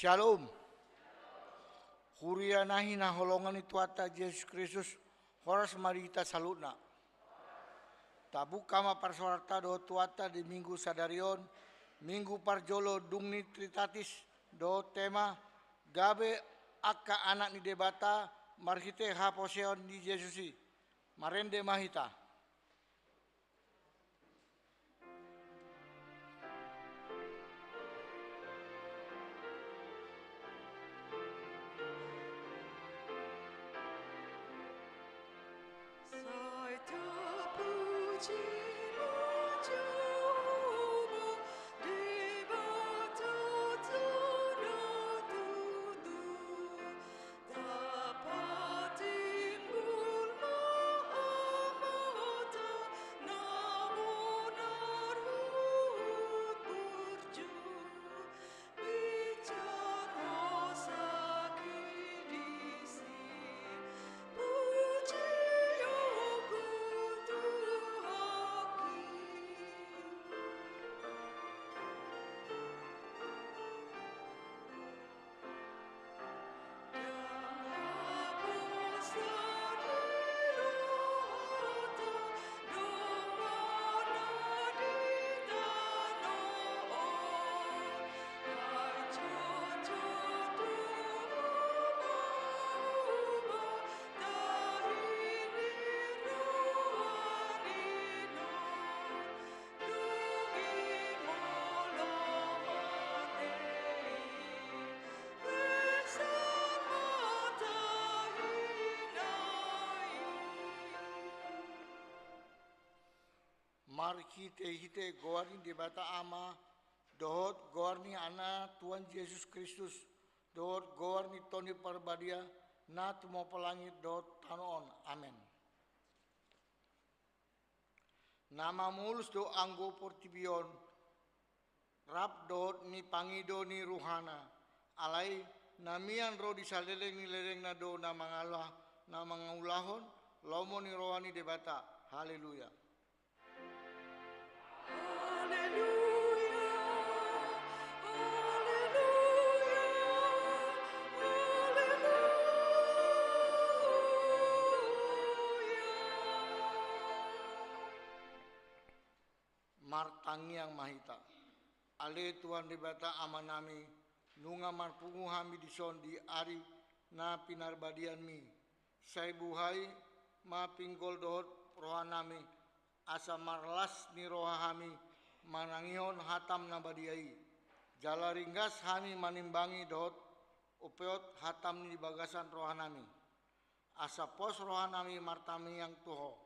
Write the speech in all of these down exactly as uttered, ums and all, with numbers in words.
Shalom. Huria na hinaholongan ni Tuhanta Jesus Kristus, horas ma di hita saluhutna. Tabuka ma parsaoranta dohot Tuhanta di Minggu sadari on, Minggu parjolo dung ni Trinitatis, dohot tema gabe angka anak ni Debata marhite haposeon ni Jesus i. Marende ma hita. Marhitehite goar ni Debata Ama, dohot goar ni Anakna Tuhan Jesus Kristus, dohot goar ni Tondi Parbadia, na tumompa langit dohot tano on. Amen. Na mamolus do anggo portibi on, rap dohot ni pangido ni rohana, alai na mian ro di saleleng ni lelengna do na mangala, na mangulahon lomo ni roha ni Debata. Haleluya. Haleluya, haleluya, haleluya. Martangiang ma hita. Ale Tuhan Debata Amanami, nunga marpungu hami dison di ari na pinarbadianmi. Sai buhai ma pinggol dohot rohanami, asa marlas ni roha hami manangihon hatam na badia i. Jala ringgas hami manimbangi dohot upeon hatam di bagasan rohanami. Asa pos rohanami martangiang tu Ho.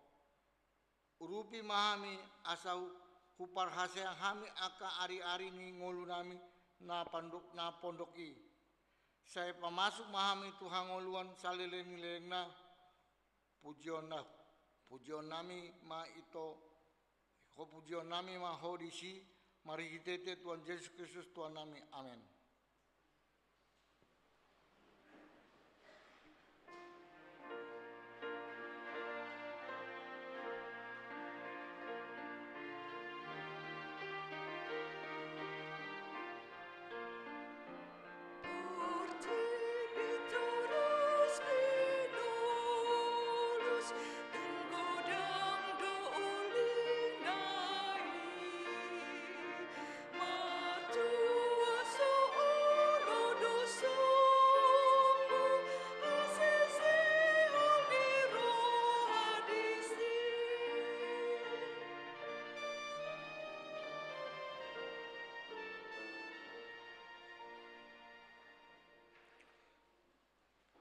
Urupi ma hami asa hu-, huparhaseang hami angka ari-ari ni ngolunami na pandok, na pondok i. Sai pamasuk ma hami tu hangoluan saleleng ni lelengna, pujionna, pujionnami ma ito, ho pujionnami ma Ho disi, marhitehite Tuhan Jesus Kristus Tuhannami. Amen.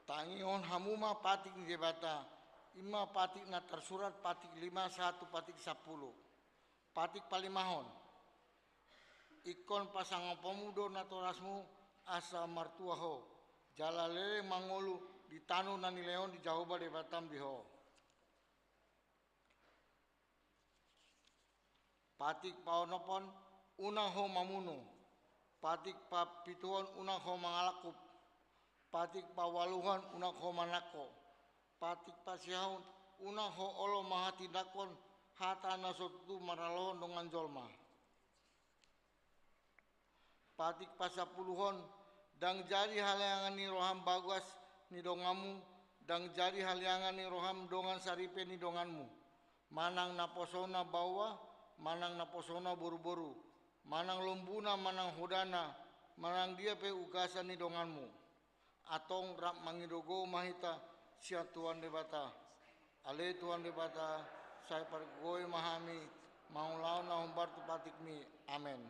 Tangihon hamu ma patik ni Debata, i ma patik na tarsurat patik lima sahat tu patik sampulu. Patik palimahon. Ingkon pasangaponmu do natorasmu asa martua ho, jala leleng mangolu di tano na nilehon ni Jahowa Debatam di ho. Patik paonomhon, unang ho mamunu. Patik papituhon, unang ho mangalangkup. Patik paualuhon, unang ho manangko. Patik pasihahon, unang ho olo mahatindanghon hata na so tutu maralohon dongan jolma. Patik pasampuluhon, Ndang jadi haleangan ni roham bagas ni donganmu, ndang jadi haleangan ni roham dongan saripe ni donganmu. Manang naposona baoa, manang naposona boruboru, manang lombuna, manang hodana, manang dia pe ugasan ni donganmu. Antong rap mangido gogo ma hita sian Tuhan Debata. Ale Tuhan Debata, sai pargogoi ma hami mangulahon na hombar tu patikmi. Amen.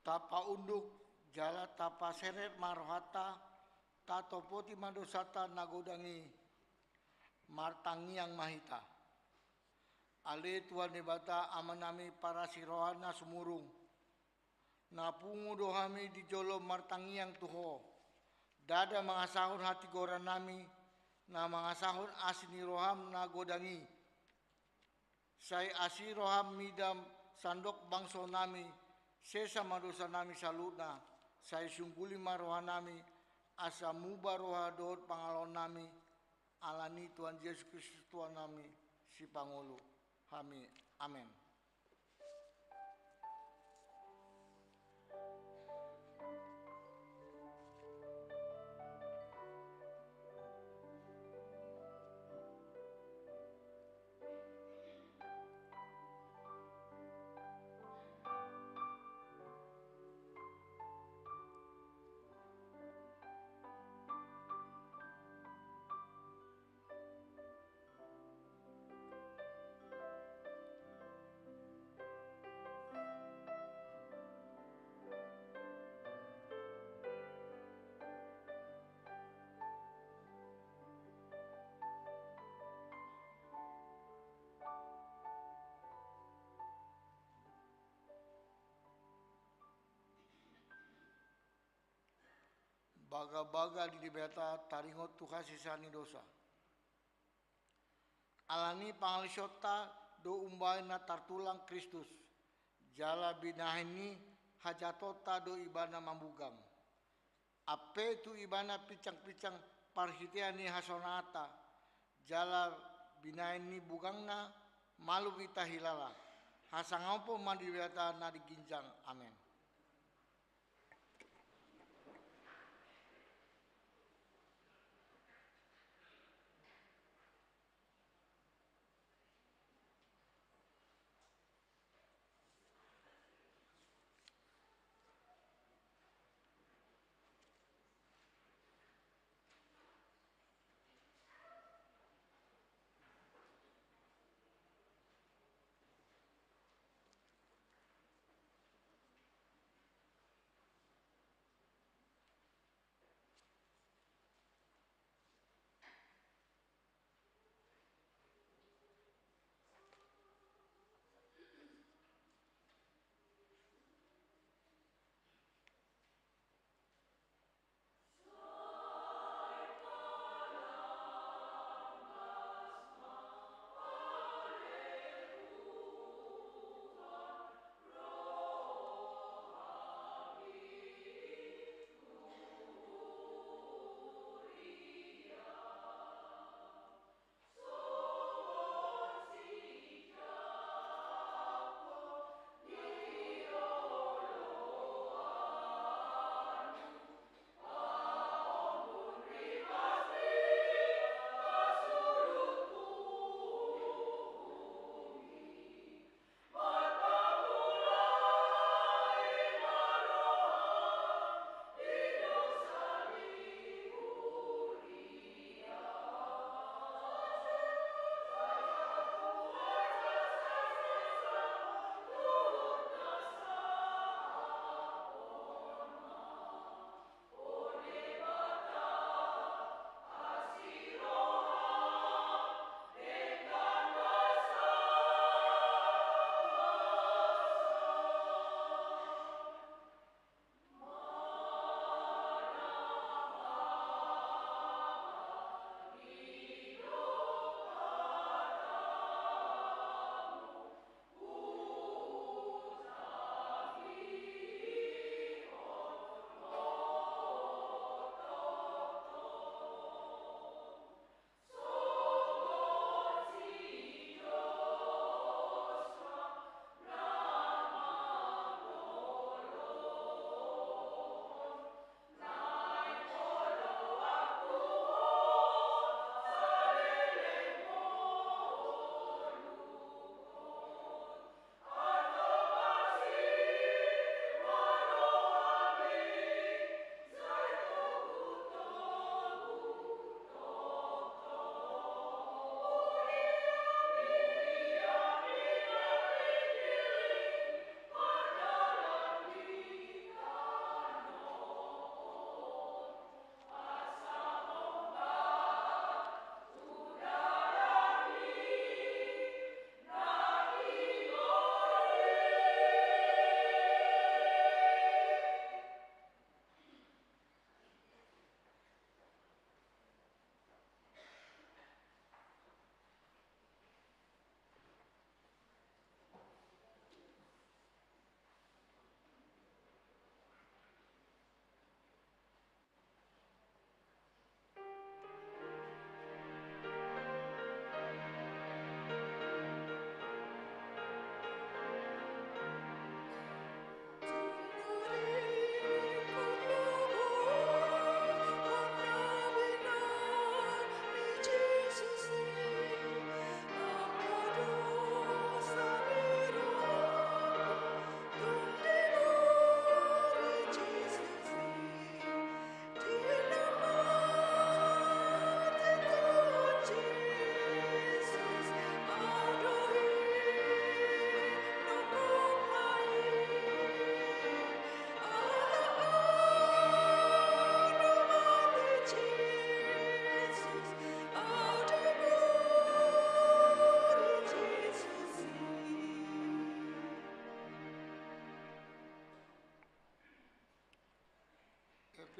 Tapaunduk jala tapaseret ma rohanta, tatopoti ma dosanta na godang i, martangiang ma hita. Ale Tuhan Debata, Amanami parasi roha na sumurung, na pungu do hami di jolo martangiang tu Ho. Ndada mangasahon hatigorannami, na mangasahon asi ni roham na godang i. Sai asi roham mida sandok bangsonami, sesa ma dosanami saluhutna, sai sungguli ma rohanami, asa muba roha dohot pangalaonnami, ala ni Tuhan Jesus Kristus Tuhannami, Sipangolu hami. Amen. Bagabaga ni Debata taringot tu hasesaan ni dosa. Ala ni pangalisonta do umbahen na tartulang Kristus, jala binahen ni hajahatonta do Ibana mambugang. Ampe tu Ibana pinsangpinsang parhitean ni hasonanganta, jala binahen ni bugangna malum hita hilala. Hasangaphon ma di Debata na di ginjang. Amen.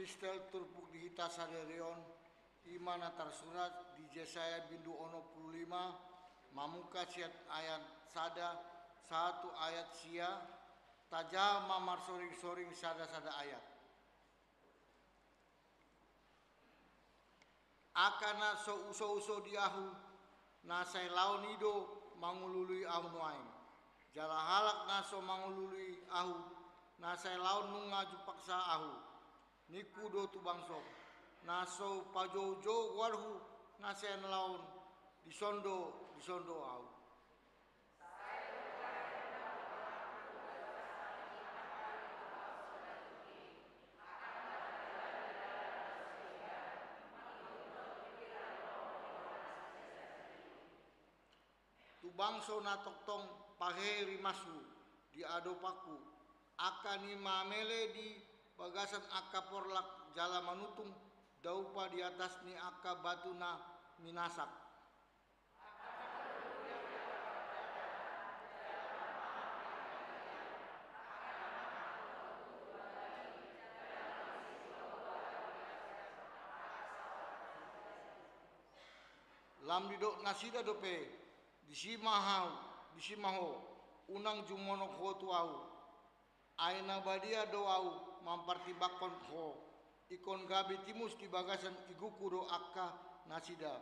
Epistel turpuk di hita sadari on, i ma na tarsurat di Jesaya bindu onom pulu lima, mamungka sian ayat sada sahat tu ayat sia, tajaha ma marsoring-soring sada-sada ayat. Angka na so uso-uso di ahu, na sai laon i do mangulului ahu nuaeng. Jala halak na so mangulului ahu, na sai laon nunga jumpangsa ahu. Ningku do tu bangso na so pajoujou goarhu, na sai laon, dison do, dison do ahu. Tu bangso na tongtong pahehe rimashu di adopanku, angka na mamele di bagasan angka porlak jala manutung daupa di atas ni angka batu na minasak. Lam didok nasida dope, disi ma ahu, disi ma ho, unang jumonok ho tu ahu. Ai na badia do ahu mampartimbangkon ho, ingkon gabe timus di bagasan igungku do angka nasida,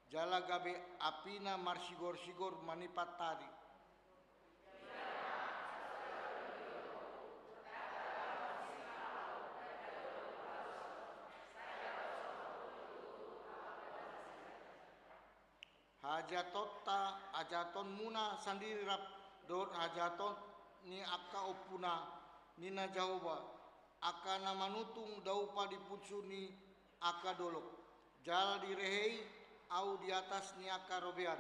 jala gabe api na marsigor-sigor manimpat ari. Hajahatonta, hajahatonmuna sandiri rap dohot hajahaton ni angka ompuna, ninna Jahowa, angka na manutung daupa di punsu ni angka dolok, jala direhei ahu di atas ni angka robean.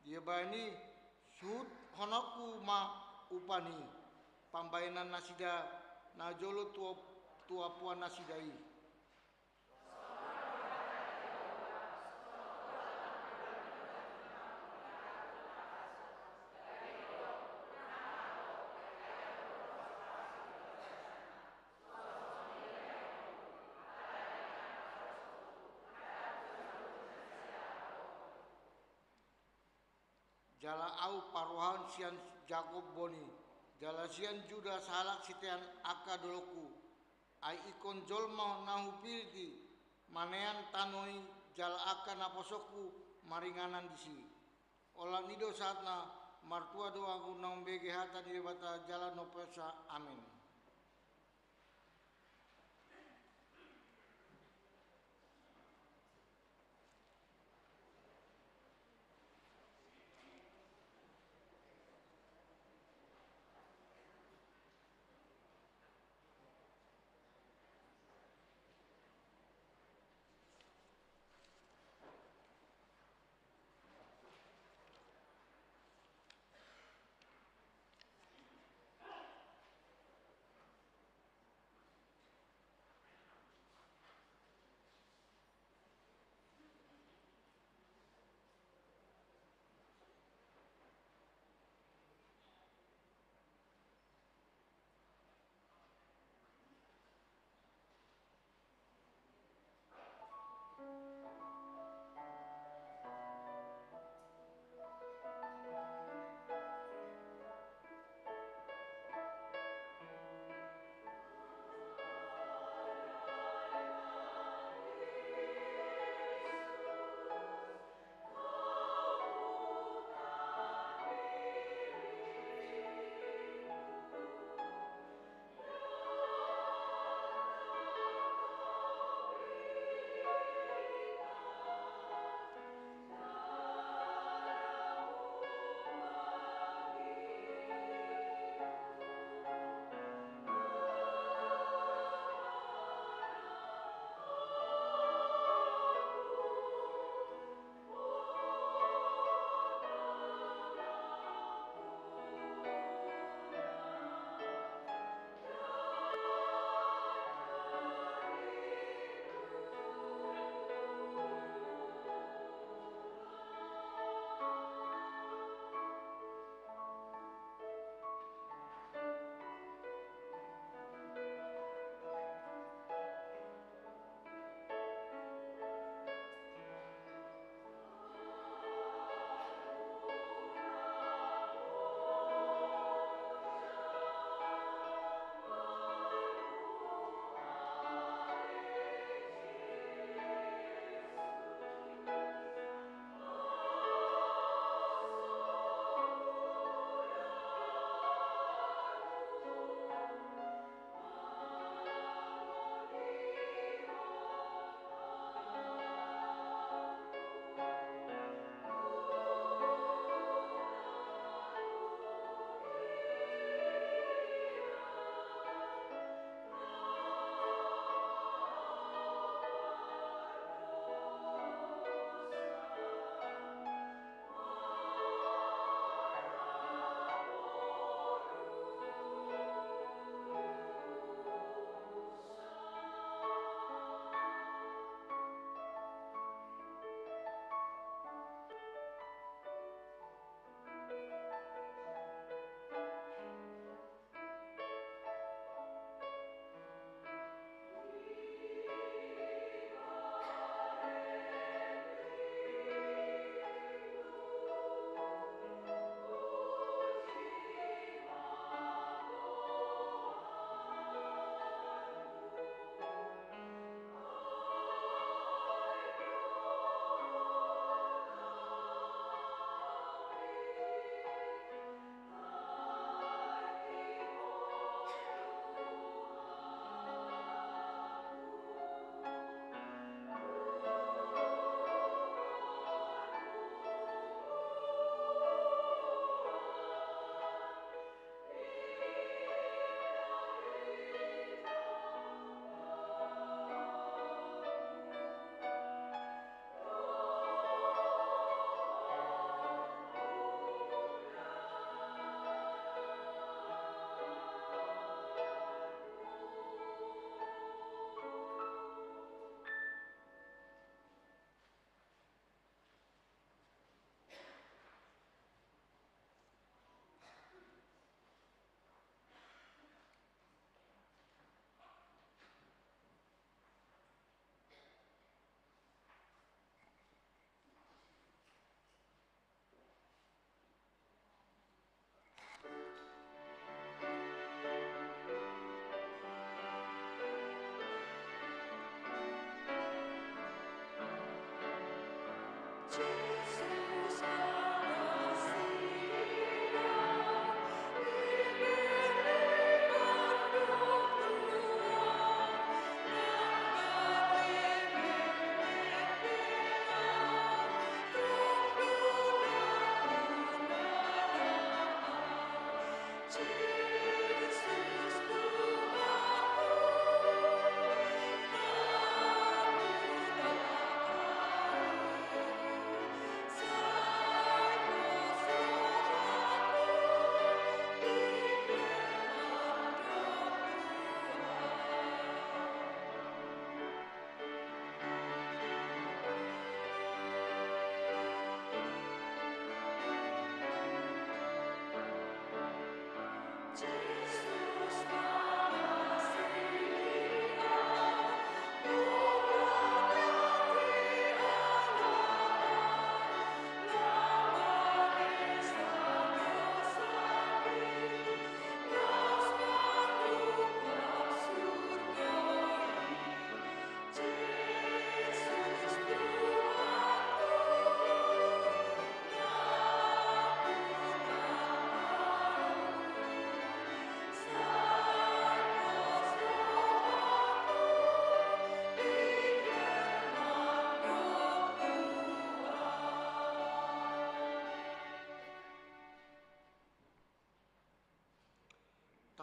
Dibahen i, suhuthononku ma upa ni pambahenan nasida na jolo tu, tu ampuan nasida i. Jala ahu parrohahon sian Jakob boni, jala sian Juda sahalak sitean angka dolokku. Ai ingkon jolma na hupillit i manean tano i, jala angka naposongku maringanan disi. Holan i do sahatna. Martua do ahu na umbege hata ni Debata jala na umpeopsa. Amen.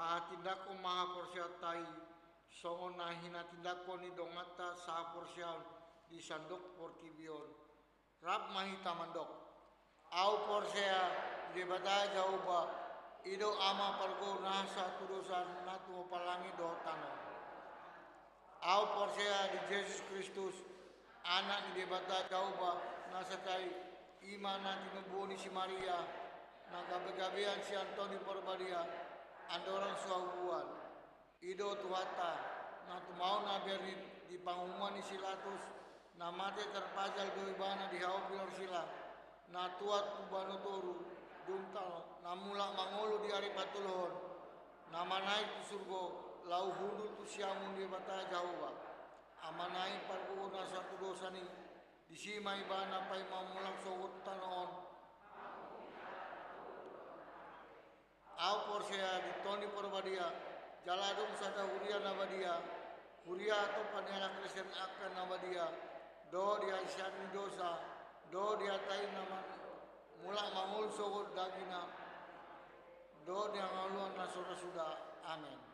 Pahatindanghon ma haporseaonta i, songon na hinatindanghon ni donganta sahaporseaon di sandok portibi on. Rap ma hita mandok. Ahu porsea di Debata Jahowa, i do Ama pargogo nasa tu dosa na tumompa langit dohot tano. Ahu porsea di Jesus Kristus, Anak ni Debata Jahowa na sahali, i ma na tinubuhon ni si Maria, na gabegabean sian Tondi Parbadia, andorang so habubuhan. I do Tuhanta, na tumaon na bear di panguhuman ni si Pilatus, na mate tarpajal do ibana di hau pilar silang, na tuat tu banua toru, dung tano, na mulak mangolu di ari patoluhon, na manaek tu surgo, laho hundul tu siamun ni Debata Jahowa. Amana i pargogo nasa tu dosa i, disi ma ibana paima mulak sogot tano on. Ahu porsea di Tondi Parbadia, jala adong sada huria na badia, huria atompa ni halak Kristen angka na badia, dohot di hasian ni dosa, dohot di hata i na ma-, mulak mangolu sogot dagingna, dohot di hangoluan na so ra suda. Amen.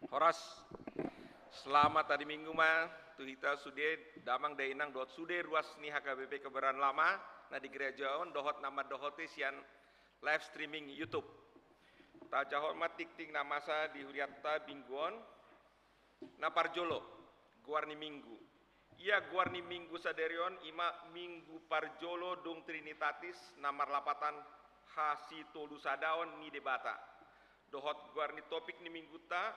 Horas. Selamat hari Minggu ma tu hita sude damang dainang dohot sude ruas ni H K B P Kebayoran Lama na di gereja on dohot na mandohoti sian live streaming YouTube. Tajaha ma tingting na masa di hurianta Minggu on. Na parjolo, goar ni Minggu. Ia goar ni Minggu sadari on i ma Minggu parjolo dung Trinitatis na marlapatan hasitolusadaon ni Debata. Dohot goar ni topik ni Minggunta,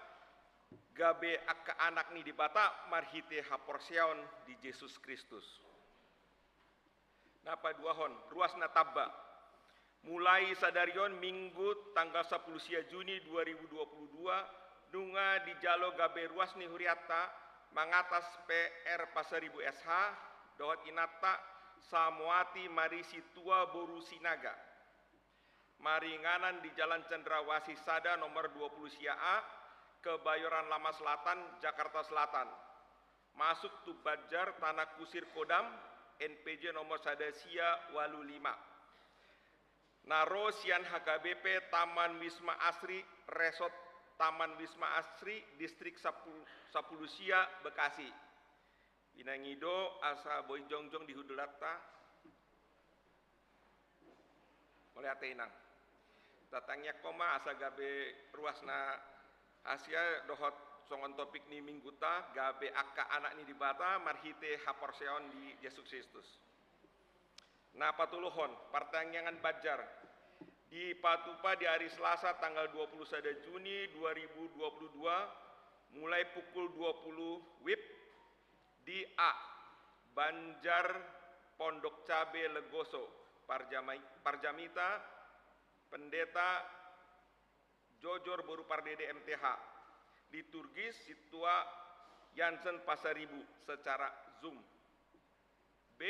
gabe angka anak ni Debata marhite haporseaon di Jesus Kristus. Na paduahon, ruas na tamba. Mulai sadari on Minggu tanggal sapuluh sia Juni dua ribu dua puluh dua, nunga dijalo gabe ruas ni hurianta mangatas P R Pasaribu S H dohot inanta Samoati marisi tua boru Sinaga. Maringanan di Jalan Cendrawasih sada nomor dua puluh sia A, Kebayoran Lama Selatan, Jakarta Selatan. Masuk tu Banjar Tanah Kusir Kodam, N P J nomor sada sia walu lima. Na ro sian H K B P Taman Wisma Asri, Resort Taman Wisma Asri, Distrik sapuluh, sapuluh sia, Bekasi. Pinangido asa boi jongjong di hundulanta. Mauliate inang. Tatangiangkon ma asa gabe ruas na hasea dohot songon topik ni Minggunta, gabe angka anak ni Debata marhite haporseaon di Jesus Kristus. Na patoluhon, partangiangan Banjar. Dipatupa di ari Selasa tanggal dua puluh sada Juni dua ribu dua puluh dua, mulai pukul dua puluh wib, di A, Banjar Pondok Cabe Legoso, parjamai-, parjamita Pendeta Jojor Boru Pardede M T H, liturgis Sintua Jansen Pasaribu secara Zoom. B,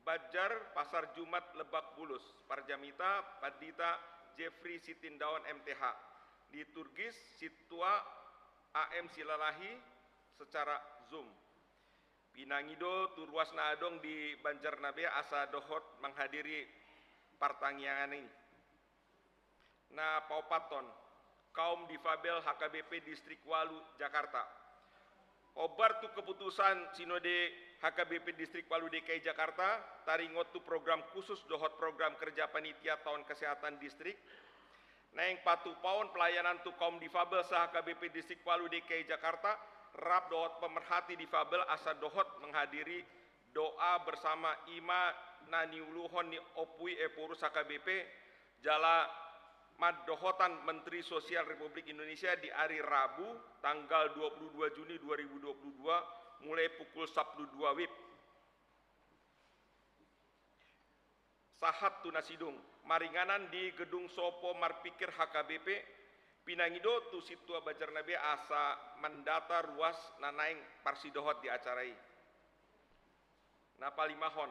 Banjar Pasar Jumat Lebak Bulus, parjamita Pandita Jeffrey Sitindaon M T H, liturgis Sintua A M Silalahi secara Zoom. Pinangido tu ruas na adong di Banjar na be asa dohot menghadiri partangiangan i. Na paopathon, kaum difabel H K B P Distrik walu Jakarta. Hombar tu keputusan Sinode H K B P Distrik walu D K I Jakarta, taringot tu program khusus dohot program kerja panitia taon kesehatan distrik, naeng patupaon pelayanan tu kaum difabel sa-H K B P Distrik walu D K I Jakarta, rap dohot pemerhati difabel asa dohot menghadiri doa bersama, i ma na niuluhon ni Ompu i Ephorus H K B P, jala mandohotan Menteri Sosial Republik Indonesia di ari Rabu tanggal dua puluh dua Juni dua ribu dua puluh dua, mulai pukul sapuluh dua wib. Sahat tu na sidung, maringanan di Gedung Sopo Marpikir H K B P, pinangido tu Sintua Banjar na be asa mandata ruas na naeng parsidohot di acara i. Na palimahon,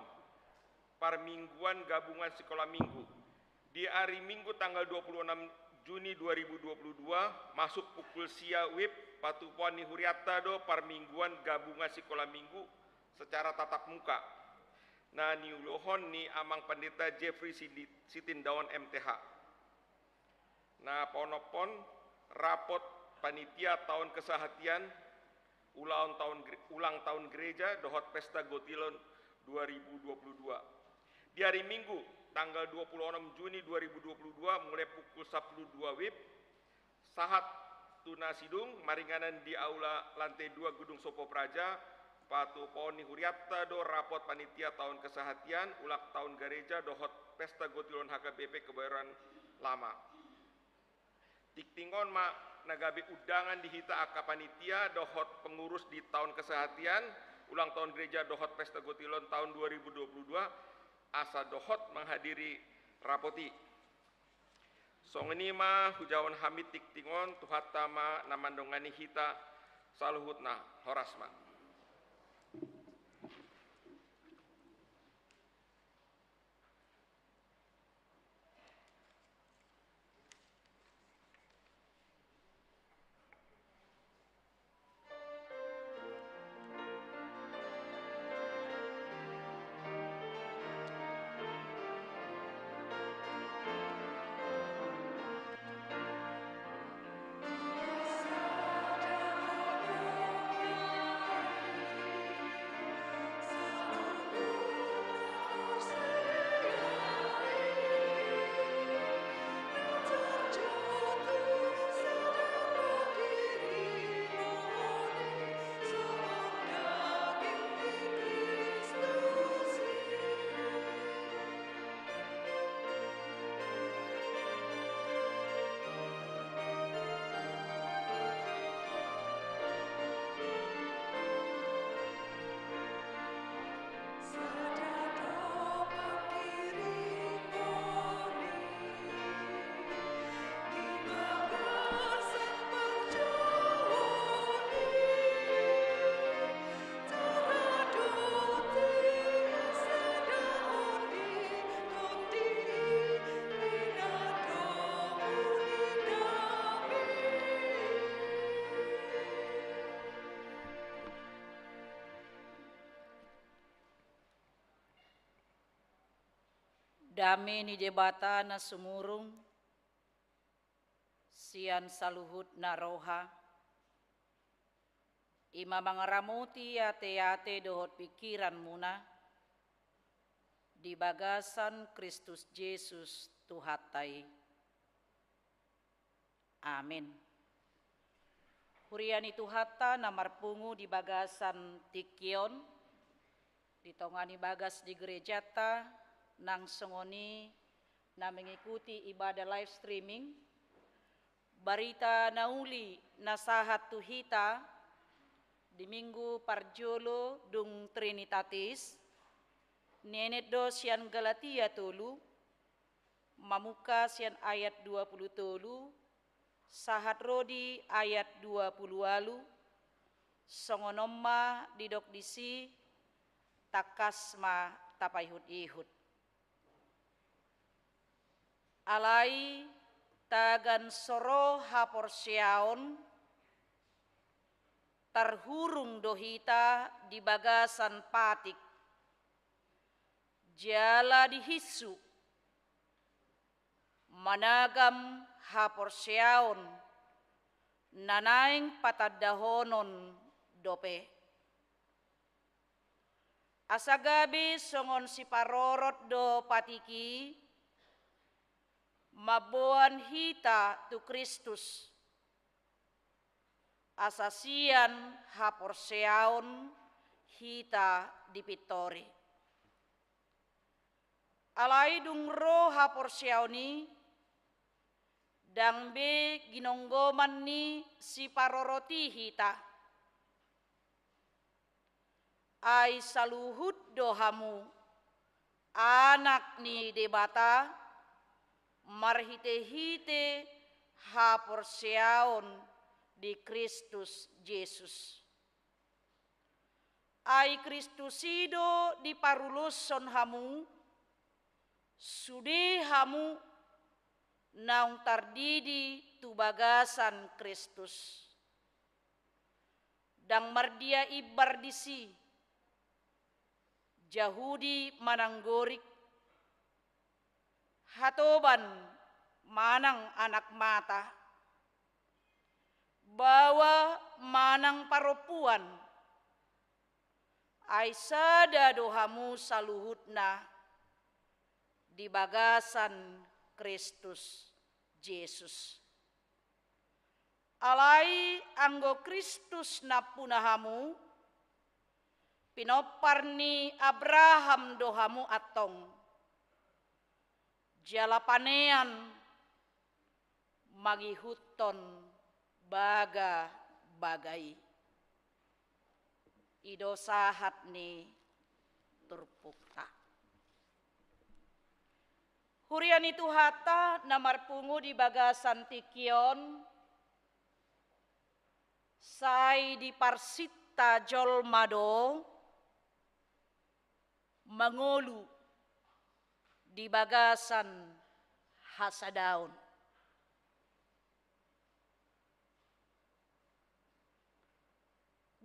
parmingguan gabungan sikola minggu. Di ari Minggu tanggal dua puluh enam Juni dua ribu dua puluh dua, masuk pukul sia WIB, patupaon ni hurianta do parmingguan gabungan sikola Minggu secara tatap muka na niulahon ni Amang Pandita Jeffrey Sindi-, Sitindaon M T H. Na paonomhon, rapot panitia taon kesehatian, ulang taon gere-, ulang taon gereja dohot pesta gotilon dua ribu dua puluh dua. Di ari Minggu tanggal dua puluh enam Juni dua ribu dua puluh dua, mulai pukul sapuluh dua WIB, sahat tu na sidung, maringanan di aula lantai dua Gedung Sopo Praja, patupaon ni hurianta do rapot panitia taon kesehatian, ulang taon gereja dohot pesta gotilon H K B P Kebayoran Lama. Tingting on ma na gabe undangan di hita angka panitia dohot pengurus di taon kesehatian, ulang taon gereja dohot pesta gotilon taon dua ribu dua puluh dua, asa dohot menghadiri rapot i. Songon i ma hujahahon hami tingting on, Tuhanta ma na mandongani hita saluhutna. Horas ma. Dame ni Debata na sumurung sian saluhutna roha, i ma mangaramoti ateate dohot pingkiranmuna di bagasan Kristus Jesus Tuhanta i. Amin. Huria ni Tuhanta na marpungu di bagasan tingki on, di tonga ni bagas di gerejanta, nang songon i na mengikuti ibadah live streaming, barita na uli na sahat tu hita di Minggu parjolo dung Trinitatis, nienet do sian Galatia tolu, mamungka sian ayat dua puluh tolu, sahat ro di ayat dua puluh ualu, songon on ma didok disi, tangkas ma tapaihut-ihut. Alai tagan so ro haporseaon, tarhurung do hita di bagasan patik, jala dihinsu, managam haporseaon na naeng patandahonon dope. Asa gabe songon siparorot do patik i, mamboan hita tu Kristus, asa sian haporseaon hita dipintori. Alai dung ro haporseaon i, ndang be ginonggoman ni siparorot i hita. Ai saluhut do hamu anak ni Debata, marhite-hite haporseaon di Kristus Jesus. Ai Kristus i do diparuloshon hamu, sude hamu naung tardidi tu bagasan Kristus. Ndang mardia imbar disi, Jahudi manang Gorik, hatoban manang anak mata, baoa manang parompuan, ai sada do hamu saluhutna di bagasan Kristus Jesus. Alai anggo Kristus nampuna hamu, pinompar ni Abraham do hamu antong, jala panean mangihuthon bagabaga i. I do sahat ni turpukta. Huria ni Tuhanta na marpungu di bagasan tingki on, sai diparsinta jolma do mangolu di bagasan hasadaon.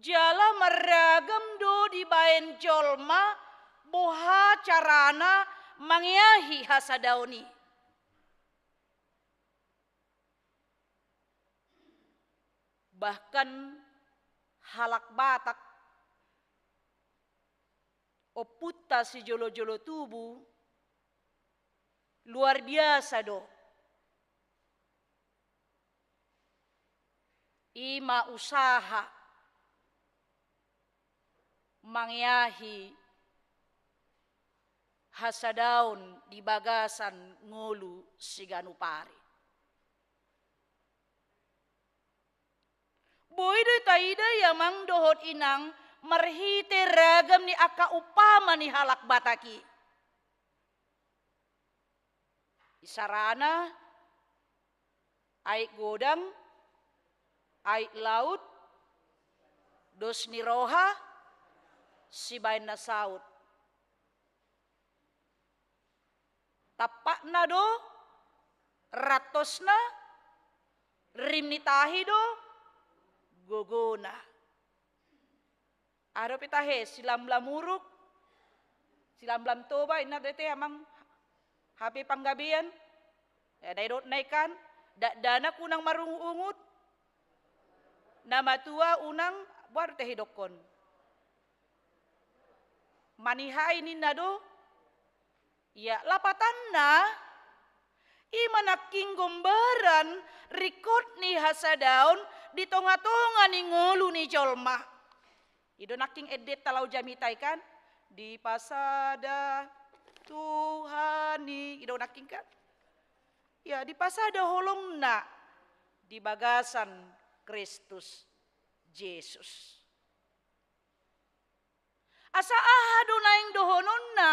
Jala marragam do dibaen jolma boha carana mangeahi hasadaon i. Bahkan halak Batak, ompunta sijolojolo tubu, luar biasa do. I ma usaha mangeahi hasadaon di bagasan ngolu siganup ari. Boi do taida i amang dohot inang marhite ragam ni angka umpama ni halak Batak i. Isarana, aek godang, aek laut, dos ni roha, sibaen na saut. Tampakna do, rantosna, rim ni tahi do, gogona. Aha dope tahe, silamlam uruk, silamlam Toba, inna do ate amang, hape panggabean. Ya, na didok nai kan, dakdanak unang marungutungut, na matua unang, boha do tahe didokkon. Manihai ninna do, ya, lapatanna, i ma nangkin gombaran ringkot ni hasadaon di tongatonga ni ngolu ni jolma. I do nangkin endenta laho jamita i kan, dipasada Tuhan i, i do nangkin kan. Ya, dipasada holongna di bagasan Kristus Jesus. Asa aha do naeng dohononna,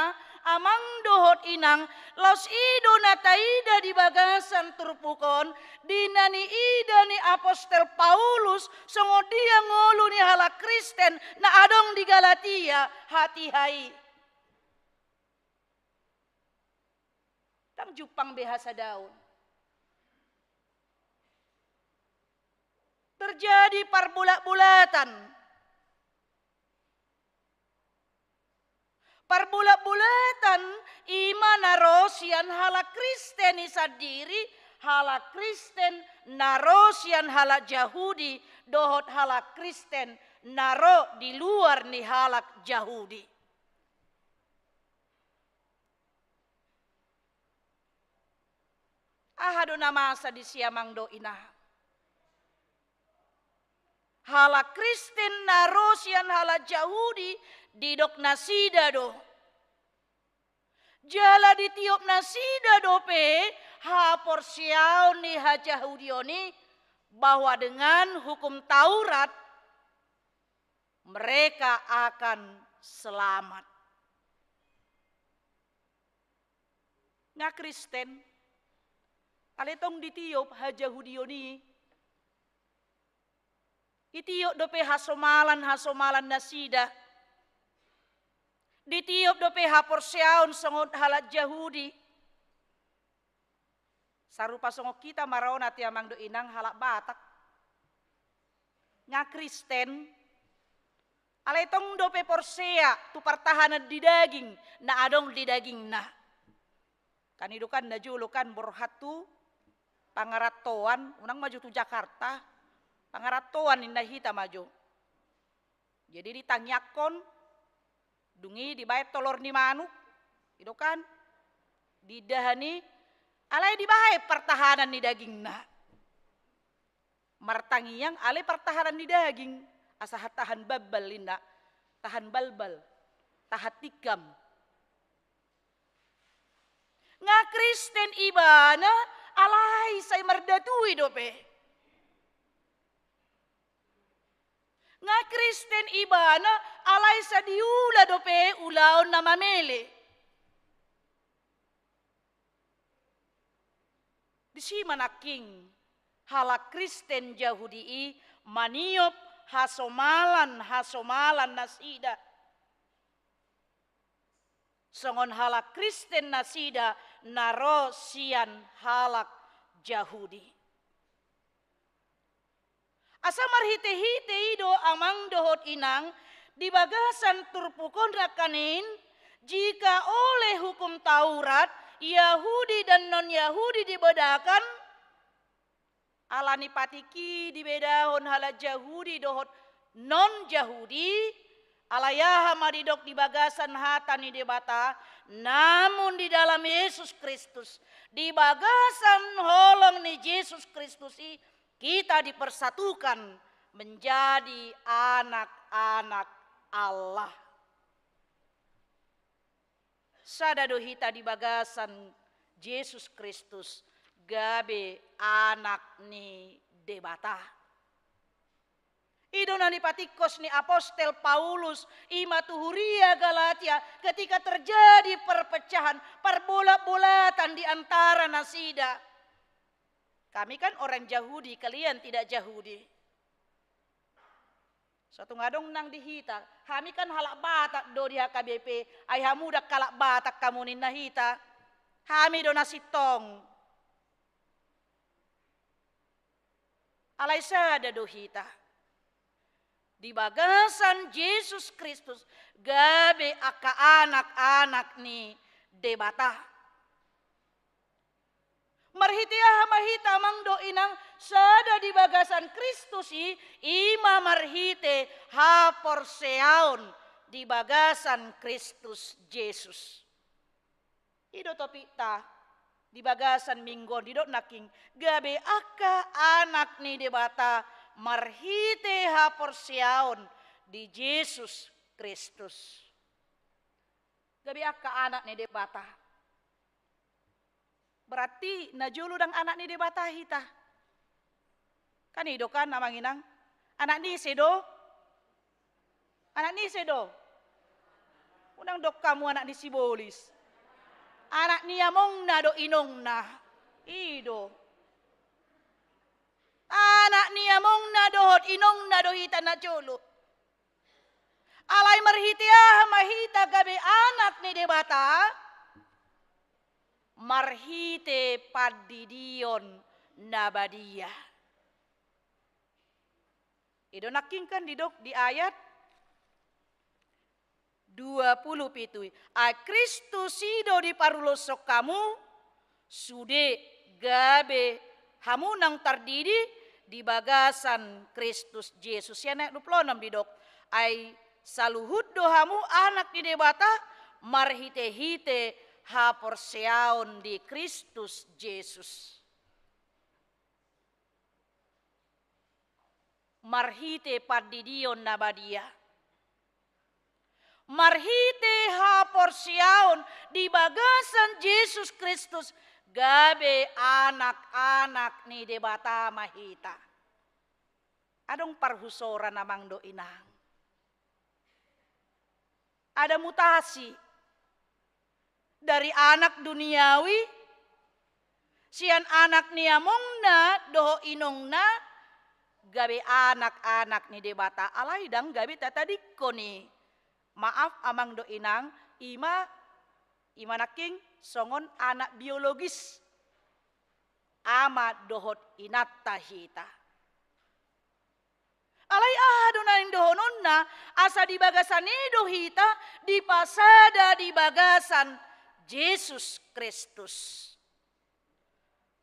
amang dohot inang, laos i do na taida di bagasan turpuk on, di na niida ni apostel Paulus songon dia ngolu ni halak Kristen na adong di Galatia, hatiha i. Ndang jumpang be hasadaon. Terjadi parbolatbolatan. Parbolatbolatan i ma na ro sian halak Kristen i sandiri, halak Kristen na ro sian halak Jahudi, dohot halak Kristen na ro di luar ni halak Jahudi. Aha do na masa disi amang dohot inang? Halak Kristen na ro sian halak Jahudi, didok nasida do. Jala ditiop nasida dope haporseaon ni hajahudion i, bahwa dengan hukum Taurat mereka akan selamat. Nga Kristen, alai tong ditiop hajahudion i. Ditiop dope hasomalan, hasomalan nasida. Ditiop dope haporseaon songon halak Jahudi. Sarupa songon hita ma ro nate amang dohot inang halak Batak. Nga Kristen, alai tong dope porsea tu partahanan di daging na adong di dagingna. Kan i do kan na jolo kan borhat tu pangarantoan, unang ma jo tu Jakarta, pangarantoan ninna hita ma jo. Jadi ditangiangkon, dung i dibaen tolor ni manuk, i do kan, diindahan i, alai dibaen partahanan ni dagingna. Martangiang alai partahanan ni daging, asa tahan balbal ninna, tahan balbal, tahan tikam. Nga Kristen ibana alai sai mardatui dope. Nga Kristen ibana alai sai diula dope ulaon na mamele. Disi ma nangkin halak Kristen Jahudi i maniop hasomalan-hasomalan nasida. Songon halak Kristen nasida na ro sian halak Jahudi. Asa marhite-hite i do amang dohot inang, di bagasan turpuk on nangkaning, jika oleh hukum Taurat, Yahudi dan non-Yahudi dibedakan, ala ni patik i dibedahon halak Jahudi dohot non-Jahudi, alai aha ma didok di bagasan hata ni Debata, namun di dalam Yesus Kristus, di bagasan holong ni Jesus Kristus i, kita dipersatukan menjadi anak-anak Allah. Sada do hita di bagasan Jesus Kristus, gabe anak ni Debata. I do na nipatikkos ni apostel Paulus, i ma tu huria Galatia, ketika terjadi perpecahan, parbolat-bolatan di antara nasida. Kami kan orang Jahudi, kalian tidak Jahudi. So tung adong nang di hita, hami kan halak Batak do di H K B P, ai hamu ndang halak Batak hamu ninna hita. Hami do na sintong. Alai sada do hita. Di bagasan Jesus Kristus gabe angka anak-anak ni Debata. Marhite aha ma hita amang dohot inang sada di bagasan Kristus i, i ma marhite haporseaon di bagasan Kristus Jesus. I do topikta di bagasan minggu on, didok nangkin gabe angka anak ni Debata marhite haporseaon di Jesus Kristus. Gabe angka anak ni Debata. Berarti na jolo ndang anak ni Debata hita. Kan i do kan amang inang, anak ni ise do? Anak ni ise do? Unang dok hamu anak ni sibolis. Anak ni amongna dohot inongna. I do. Anak ni amongna dohot inongna do hita na jolo. Alai marhite aha ma hita gabe anak ni Debata? Marhite pandidion na badia. I do nangkin kan didok di ayat dua pulu pitu i, ai Kristus i do diparuloshon hamu, sude gabe hamu nang tardidi di bagasan Kristus Jesus. Sian ayat dua pulu onom didok, ai saluhut do hamu anak ni Debata marhite-hite haporseaon di Kristus Jesus. Marhite pandidion na badia. Marhite haporseaon di bagasan Jesus Kristus gabe anak-anak ni Debata ma hita. Adong parhusoran amang dohot inang. Ada mutasi dari anak duniawi, sian anak ni amongna dohot inongna, gabe anak-anak ni Debata. Alai ndang gabe tatadingkon i. Maaf amang dohot inang, i ma, i ma nangkin songon anak biologis. ama dohot inanta hita. Alai aha do naeng dohononna, asa di bagasan i do hita dipasada di bagasan Jesus Kristus.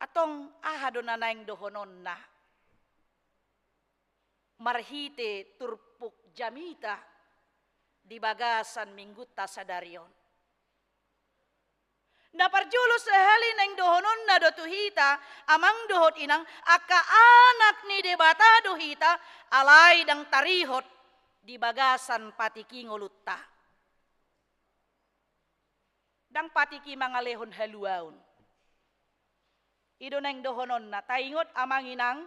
Antong aha do na naeng dohononna marhite turpuk jamita di bagasan minggunta sadari on? Na parjolo sahali naeng dohononna do tu hita, amang dohot inang, angka anak ni Debata do hita, alai ndang tarihot di bagasan patik i ngolunta. Ndang patik i mangalehon haluaon. I do naeng dohononna, taingot amang inang,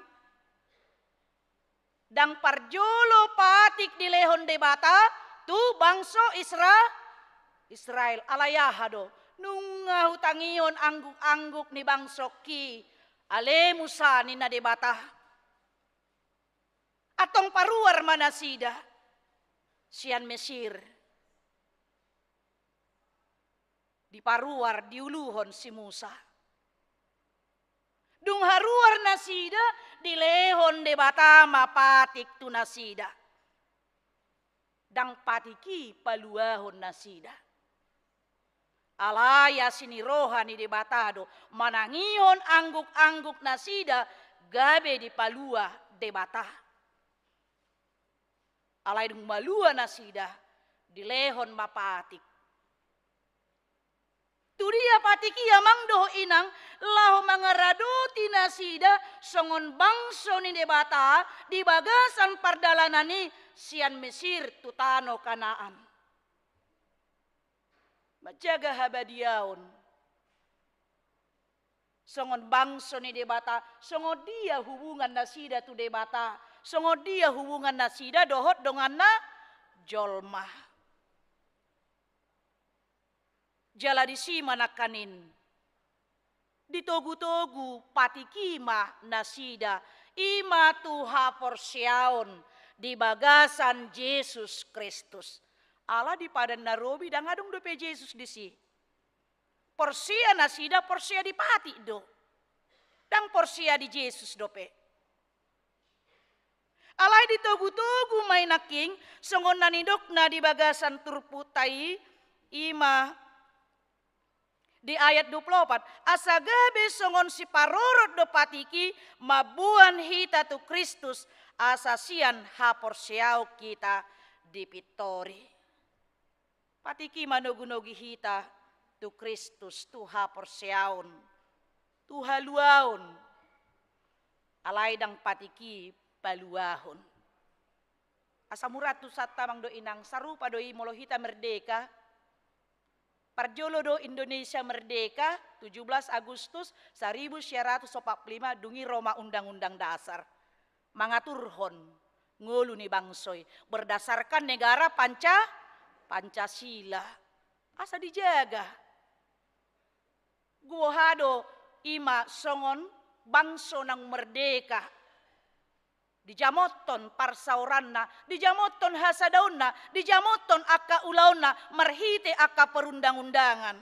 ndang parjolo patik dilehon Debata tu bangso Isra-, Israel. Alai aha do? Nunga hutangihon angguk-angguk ni bangsongki, ale Musa, ninna Debata. Antong paruar ma nasida sian Mesir. Diparuar, diuluhon si Musa. Dung haruar nasida, dilehon Debata ma patik tu nasida. Ndang patik i paluahon nasida. Alai asi ni roha ni Debata do manangihon angguk-angguk nasida gabe dipalua Debata. Alai dung malua nasida, dilehon ma patik. Tu dia patik i, amang dohot inang? Laho mangaradoti nasida songon bangso ni Debata di bagasan pardalanan i sian Mesir tu tano Kanaan. Manjaga habadiaon songon bangso ni Debata, songon dia hubungan nasida tu Debata, songon dia hubungan nasida dohot donganna jolma. Jala disi ma nangkaning ditogu-togu patik i ma nasida, i ma tu haporseaon di bagasan Jesus Kristus. Ala di Padan na Robi ndang adong dope Jesus disi. Porsea nasida, porsea di patik do. Ndang porsea di Jesus dope. Alai ditogu-togu ma i nangkin, songon na nidokna di bagasan turpukta i, i ma di ayat dua puluh opat, asa gabe songon siparorot do patik i mamboan hita tu Kristus, asa sian haporseaon hita dipintori. Patik i manogu-nogi hita tu Kristus, tu haporseaon, tu haluaon. Alai ndang patik i paluahon. Asa mura tu santa, amang dohot inang, sarupa do i molo hita merdeka. Parjolo do Indonesia merdeka, tujuh belas Agustus seribu sembilan ratus empat puluh lima, dung i ro ma Undang-Undang Dasar mangaturhon ngolu ni bangso i berdasarkan negara Panca-, Pancasila. Asa dijaga. Boha do i ma songon bangso naung merdeka. Dijamothon parsaoranna, dijamothon hasadaonna, dijamothon angka ulaonna marhite angka perundang-undangan.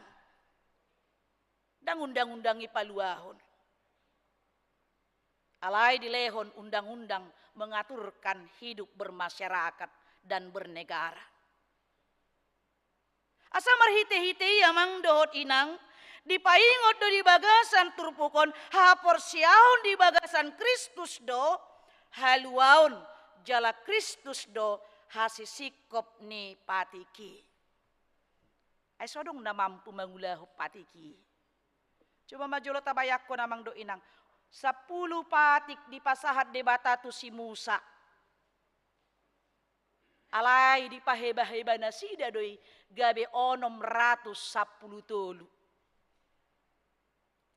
Ndang undang-undang i paluahon. Alai dilehon undang-undang mengaturkan hidup bermasyarakat dan bernegara. Asa marhite-hite i, amang dohot inang, dipaingot do di bagasan turpuk on haporseaon di bagasan Kristus do haluaon, jala Kristus do hasisingkop ni patik i. Ai so adong na mampu mangulahon patik i. Coba ma jolo tabayangkon, amang dohot inang, sampulu patik dipasahat Debata tu si Musa. Alai dipaheba-heba nasida do i gabe onom ratus sampulu tolu.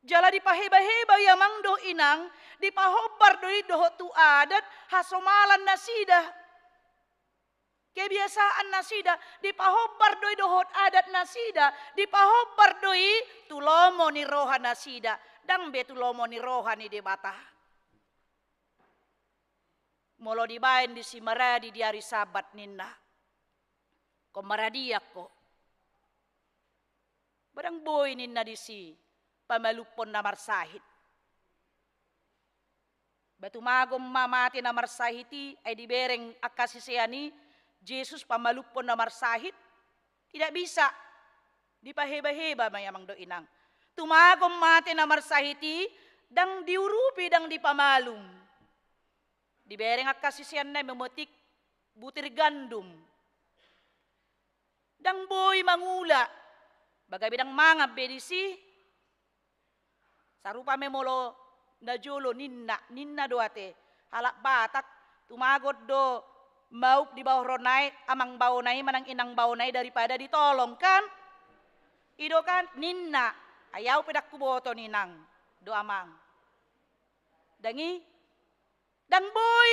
Jala dipaheba-heba i, amang dohot inang, dipahombar do i dohot tu adat hasomalan nasida. Kebiasaan nasida, dipahombar do i dohot adat nasida, dipahombar do i tu lomo ni roha nasida, ndang be tu lomo ni roha ni Debata. Molo dibaen disi maradi di ari Sabat ninna, ingkon maradian ho. Ba ndang boi ninna disi pamalumhon na marsahit. Ba tumagon ma mate na marsahit i, ai dibereng angka sisean i Jesus pamalumhon na marsahit? Tidak bisa. Dipaheba-heba ma i, amang dohot inang. Tumagon mate na marsahit i, ndang diurupi, ndang dipamalum. Dibereng angka siseanna i memetik butir gandum. Ndang boi mangula. Ba gabe ndang mangan be disi. Sarupa ma i molo najolo ninna, ninna do ate. Halak Batak, tumagon do maup di baohon na i, amang baona i manang inang baona i daripada ditolong, kan? I do, kan? Ninna. Ai au pe ndang huboto ninang dohot amang. Ndang i? Ndang boi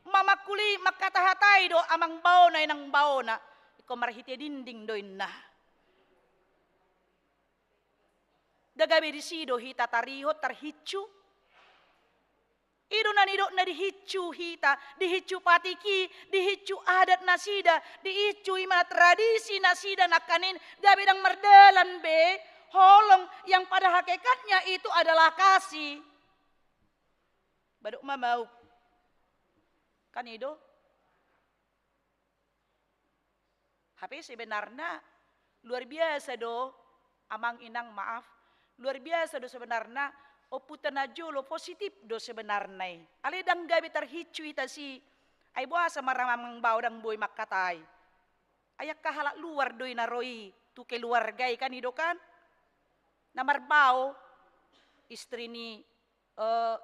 mamangkuli, mangkata-hatai do amang baona, inang baona. Ingkon marhite dinding do, ninna. Ndang gabe disi do hita tarihot, tarhinsu? I do na nidokna dihinsu hita, dihinsu patik i, dihinsu adat nasida, dihinsu i ma tradisi nasida nangkaning gabe ndang mardalan be holong yang pada hakikatnya itu adalah kasih. Ba dok ma maup. Kan i do? Hape sebenarna luar biasa do, amang inang, maaf. Luar biasa do sebenarna, ompunta najolo positif do sebenarna i. Alai ndang gabe tarhinsu hita disi. Ai boasa ma ra amang bao ndang boi mangkatai? Ai angka halak luar do i na ro i tu keluarga i, kan i do, kan? Na marbao istri ni, eh,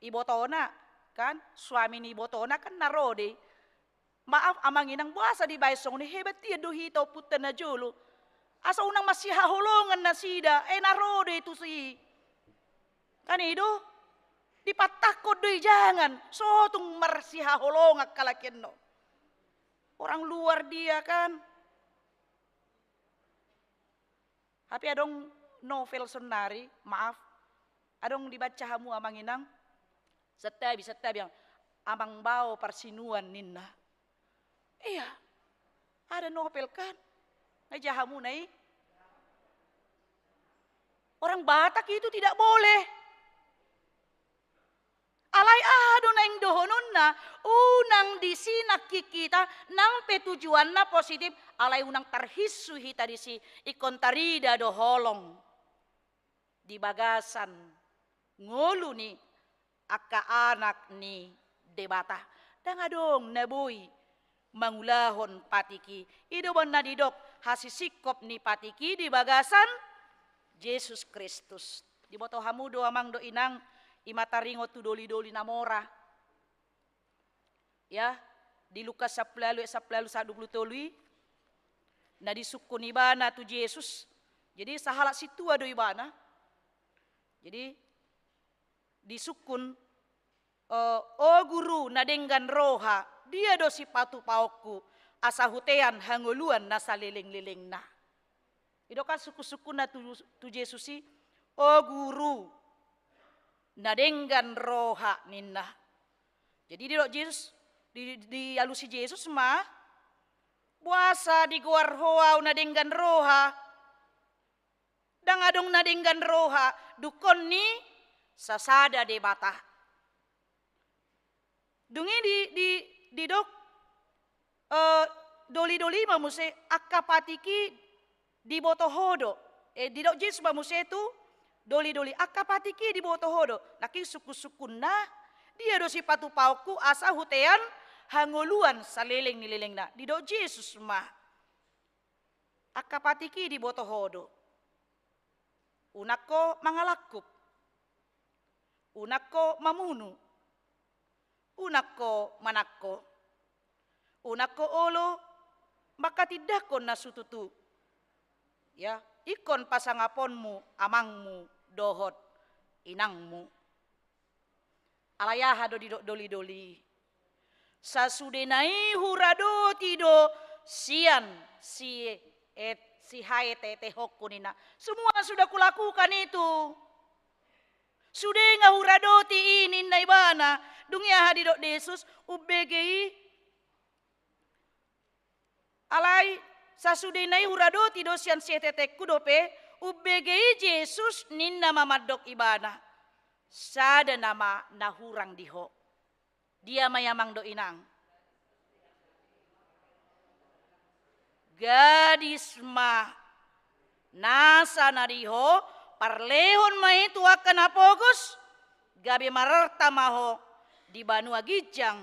ibotona, kan? Suami ni ibotona, kan, na ro do i. Maaf, amang inang, boasa dibaen songon i? Hebat nian do hita ompunta najolo. Asa unang marsihaholongan nasida, eh, na ro do i tusi. Kan i do? Dipantangkon do i, jangan. So tung marsihaholongan halak i, no. Orang luar dia, kan? Hape adong novel saonari, maaf, adong dibaca hamu, amang inang, santabi, santabi, amang bao parsinuan, ninna. Iya, ada novel, kan? Nga ija hamu na i? Orang Batak itu tidak boleh. Alai aha do naeng dohononna? Unang disi nangkin hita, nang pe tujuanna positif, alai unang tarhinsu hita disi, ingkon tarida do holong di bagasan ngolu ni angka anak ni Debata. Ndang adong na boi mangulahon patik i. I do umbahen na didok hasisingkop ni patik i di bagasan Jesus Kristus. Diboto hamu do, amang dohot inang, i ma taringot tu doli-doli na mora. Ya, di Lukas sampulu ualu ayat sampulu ualu sahat dua pulu tolu i, na disungkun ibana tu Jesus. Jadi sahalak sintua do ibana. Jadi disungkun, eh, "O Guru na denggan roha, dia do sipatupaonku, asa hutean hangoluan na saleleng-lelengna?" Didok sungkun-sungkunna tu, tu Jesus i, "O Guru na denggan roha," ninna. Jadi didok Jesus, di, dialusi Jesus ma, "Boasa digoar ho Au na denggan roha? Ndang adong na denggan roha, dungkon ni sasada Debata." Dung i di, di, didok, eh, doli-doli ma muse, "Angka patik i diboto Ho do." Eh, didok Jesus ma muse tu doli-doli, "Angka patik i diboto Ho do." Nangkin sungkun-sungkunna, "Dia do sipatupaonku asa hutean hangoluan saleleng ni lelengna?" Didok Jesus ma, "Angka patik i diboto Ho do. Unang ho mangalangkup. Unang ho mamunu. Unang ho manangko. Unang ho olo mangkatindangkon na so tutu. Ya, ingkon pasangaponmu amangmu dohot inangmu." Alai aha do didok doli-doli i? "Sasudena i huradoti do sian si et-, sihaeteetehonku," ninna. "Semua sudah kulakukan itu. Sude nga huradoti i," ninna ibana. Dung i aha didok Jesus? "Umbege i. Alai sasudena i huradoti do sian sihaeteetehonku dope." "Umbege i, Jesus," ninna ma mandok ibana, Sada nama na hurang di ho. Dia ma i amang dohot inang? Gadis ma. Nasa na di ho, parlehon ma i tu angka na pogos, gabe mararta ma ho di banua ginjang.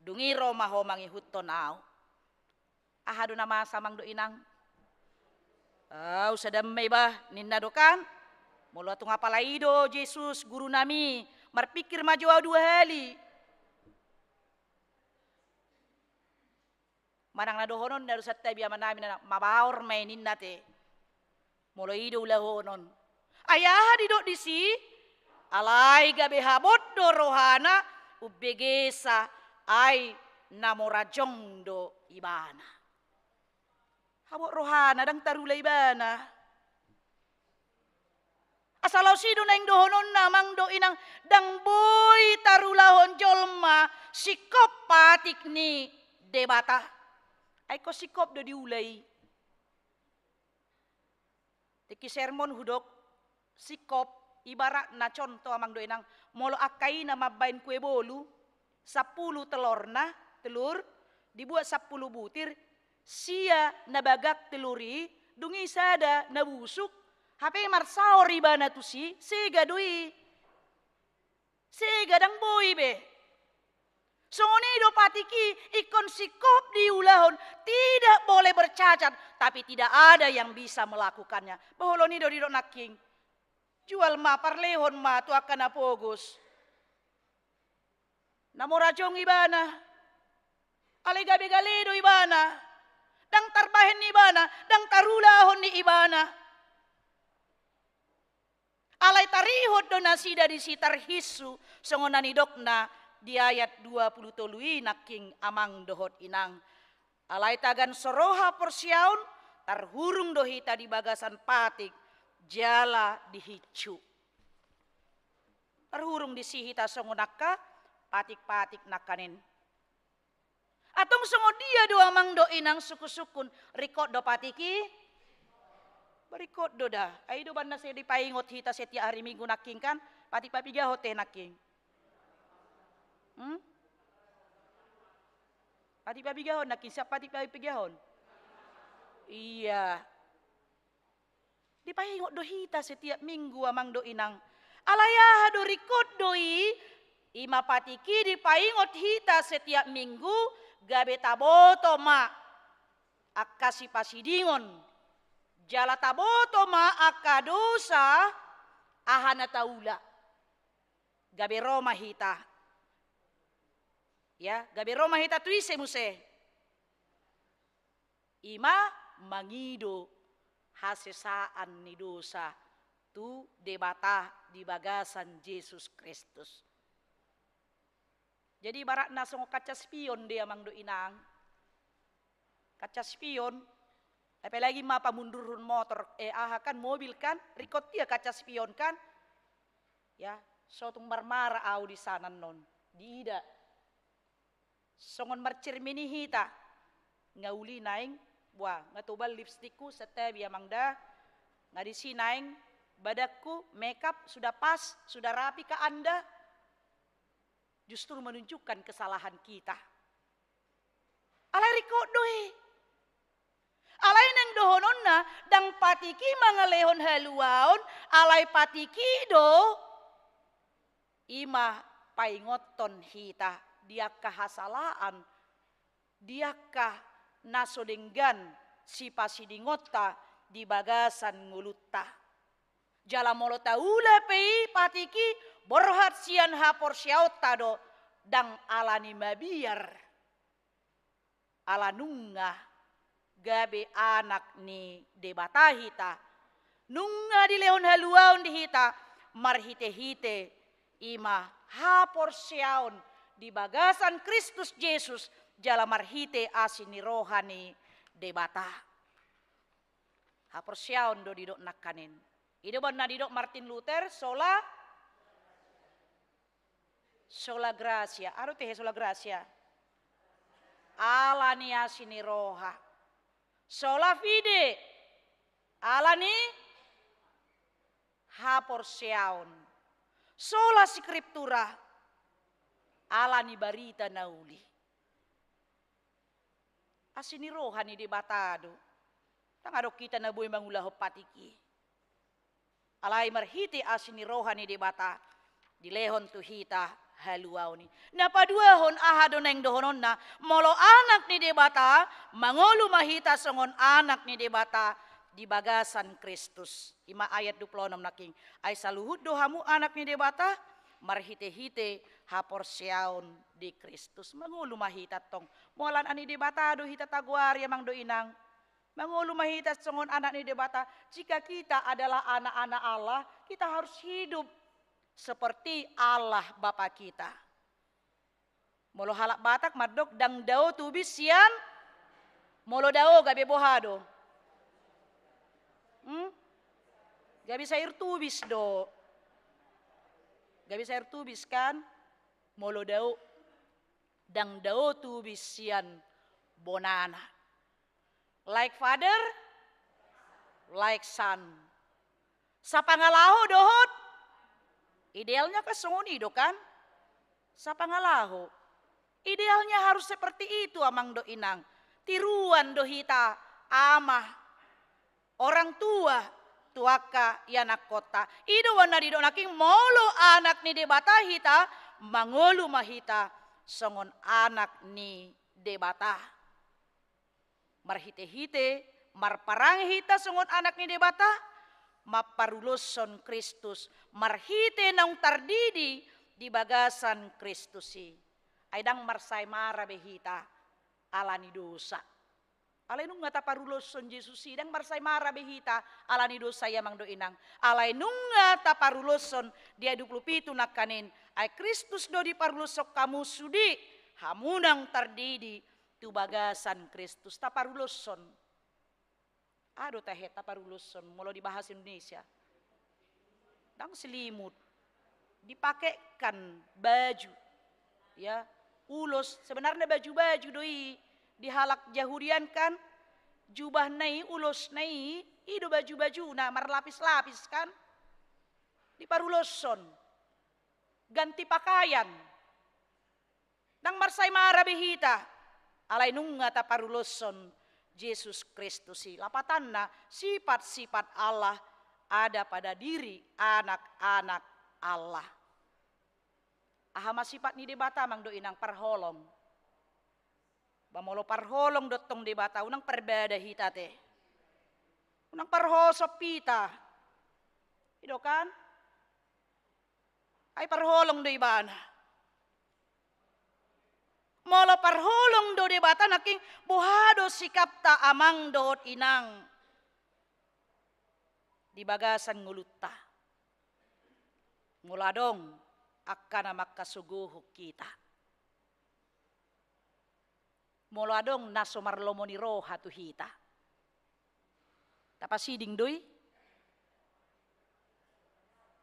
Dung i ro ma ho mangihuthon ahu. Aha do na masa amang dohot inang? Au, sada ma iba ninna do kan. Molo tung apala i do Jesus guru nami, marpingkir ma jo ahu dua hali. Manang na dohonon na do santabi ama nami na mabaor ma i ninna te. Molo i do ulahonon. Ai aha didok disi? Alai gabe habot do rohana, umbegesa ai na mora jong do ibana. Habot rohana, ndang tarula ibana. Asa laos i do naeng dohononna amang dohot inang, ndang boi tarulahon jolma singkop patik ni Debata. Ai ingkon singkop do diula i. Tingki sermon hudok, singkop, ibaratna contoh amang dohot inang, molo angka ina mambaen kue bolu, sampulu telorna, telur, dibuat sampulu butir, sia na bagak telur i, dung i sada na busuk, hape marsaor ibana tusi, sega do i. Sega, ndang boi be. Songon i do patik i, ingkon singkop diulahon, tidak boleh bercacat, tapi tidak ada yang bisa melakukannya. Bah, olo, on i do didok nangkin. Jual ma, parlehon ma tu angka na pogos. Na mora jong ibana. Alai gabe gale do ibana. Ndang tarbahen ni ibana, ndang tarulahon ni ibana. Alai tarihut do nasida disi, tarhinsu, songon na nidokna di ayat dua pulu tolu i nangkin amang dohot inang. Alai tagan so ro haporseaon, tarhurung do hita di bagasan patik jala dihinsu. Tarhurung disi hita songon angka patik-patik nangkaning. Antong songon dia do amang dohot inang sungkun-sungkun, ringkot do patik i? Ba ringkot do da. Ai i do umbahen na sai dipaingot hita setiap hari Minggu nangkin kan? Patik papigahon te nangkin. Hmm? Patik papigahon nangkin, siap patik papigahon. Iya. Dipaingot do hita setiap Minggu amang dohot inang. Alai aha do ringkot do i? I ma patik i dipaingot hita setiap Minggu, gabe taboto ma angka sipasidingon. Jala taboto ma angka dosa, aha na taula. Gabe ro ma hita. Ya, gabe ro ma hita tu ise muse? I ma mangido hasesaan ni dosa tu Debata di bagasan Jesus Kristus. Jadi ibaratna songon kaca spion do i amang dohot inang. Kaca spion, apalagi ma pamundurhon motor, eh, aha kan, mobil kan, ringkot ia kaca spion kan. Ya, so tung marmara au di sana non, diida. Songon marcermin i hita. Nga uli naeng, wah, nga tobal lipstikku, santabi amang da. Nga disi naeng, badanku, makeup, sudah pas, sudah rapi kah Anda? Justru menunjukkan kesalahan kita. Alai ringkot do i. Alai naeng dohononna, ndang patik i mangalehon haluaon, alai patik i do, i ma paingothon hita di angka hasalaan, di angka na so denggan sipasidingonta di bagasan ngolunta. Jala molo taula pe i patik i, borhat sian haporseaonta do, ndang ala ni mabiar. Ala nunga gabe anak ni Debata hita, nunga dilehon haluaon di hita, marhite-hite i ma haporseaon di bagasan Kristus Jesus, jala marhite asi ni roha ni Debata. Haporseaon do didok nangkaning. I do umbahen na didok Martin Luther, sola, sola gratia. Aha do tehe sola gratia? Ala ni asi ni roha. Sola fide. Ala ni? Haporseaon. Sola Scriptura, ala ni barita na uli. Asi ni roha ni Debata do. Ndang adong hita na boi mangulahon patik i. Alai marhite asi ni roha ni Debata, dilehon tu hita haluaon i. Na paduahon, aha do naeng dohononna? Molo anak ni Debata, mangolu ma hita songon anak ni Debata di bagasan Kristus. I ma ayat dua puluh enam nangkin. Ai saluhut do hamu anak ni Debata, marhite-hite haporseaon di Kristus. Mangolu ma hita tong. Molo anak ni Debata do hita tagoari, amang dohot inang. Mangolu ma hita songon anak ni Debata. Jika kita adalah anak-anak Allah, kita harus hidup seperti Allah Bapa kita. Molo halak Batak mandok, ndang dao tubis sian, molo dao gabe boha do? Hmm? Gabe sair tubis do. Gabe sair tubis kan? Molo dao, ndang dao tubis sian bonana. Like father, like son. Sapangalaho dohot. Idealnya kan songon i do kan? Sapangalaho. Idealnya harus seperti itu, amang dohot inang. Tiruan do hita ama, orang tua, tu angka ianakhonta. I do umbahen na didok nangkin, molo anak ni Debata hita, mangolu ma hita songon anak ni Debata. Marhite-hite marparange hita songon anak ni Debata, mamparulotshon Kristus, marhite naung tardidi di bagasan Kristus i. Ai ndang marsaemara be hita ala ni dosa. Alai nunga taparulotshon Jesus i, ndang marsaemara be hita ala ni dosa i, amang dohot inang. Alai nunga taparulotshon di ayat dua puluh pitu nangkaning, ai Kristus do diparulotshon hamu sude, hamu naung tardidi tu bagasan Kristus. Taparulotshon. Aha do tahe taparulotshon molo di bahasa Indonesia? Ndang selimut. Dipakaikan baju. Ya, ulos. Sebenarnya baju-baju do i di halak Jahudian kan. Jubahna i, ulosna i, i do baju-bajuna, marlapis-lapis kan. Diparulotshon. Ganti pakaian. Ndang marsaemara be hita, alai nunga taparulotshon Jesus Kristus i. Lapatanna, sifat-sifat Allah ada pada diri anak-anak Allah. Aha ma sifat ni Debata, amang dohot inang? Parholong. Ba molo parholong do tong Debata, unang parbada hita te. Unang parhosop hita. I do kan? Ai parholong do ibana. Molo parholong do Debata nangkin, boha do sikapta, amang dohot inang, di bagasan ngolunta? Molo adong angka na mangkasogohon hita. Molo adong na so marlomo ni roha tu hita. Tapasiding do i?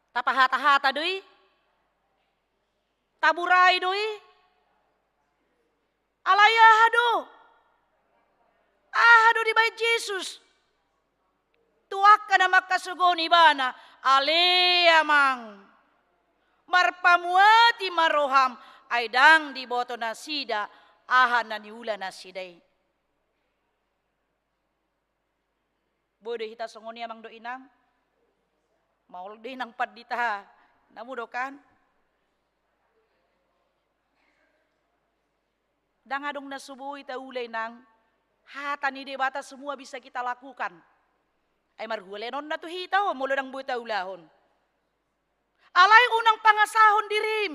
Tapahata-hata do i? Taburai do i? Alai aha do? Aha do dibaen Jesus tu angka na mangkasogohon ibana? Ale amang, marpamuati ma roham, ai ndang diboto nasida aha na niula nasida i. Boi do hita songon i, amang dohot inang? Maol do i nang pandita. Namu do kan? Ndang adong na so boi taula, inang. Hata ni Debata semua bisa kita lakukan. Ai marhua leanonna tu hita on molo ndang boi taulahon. Alai unang pangasahon dirim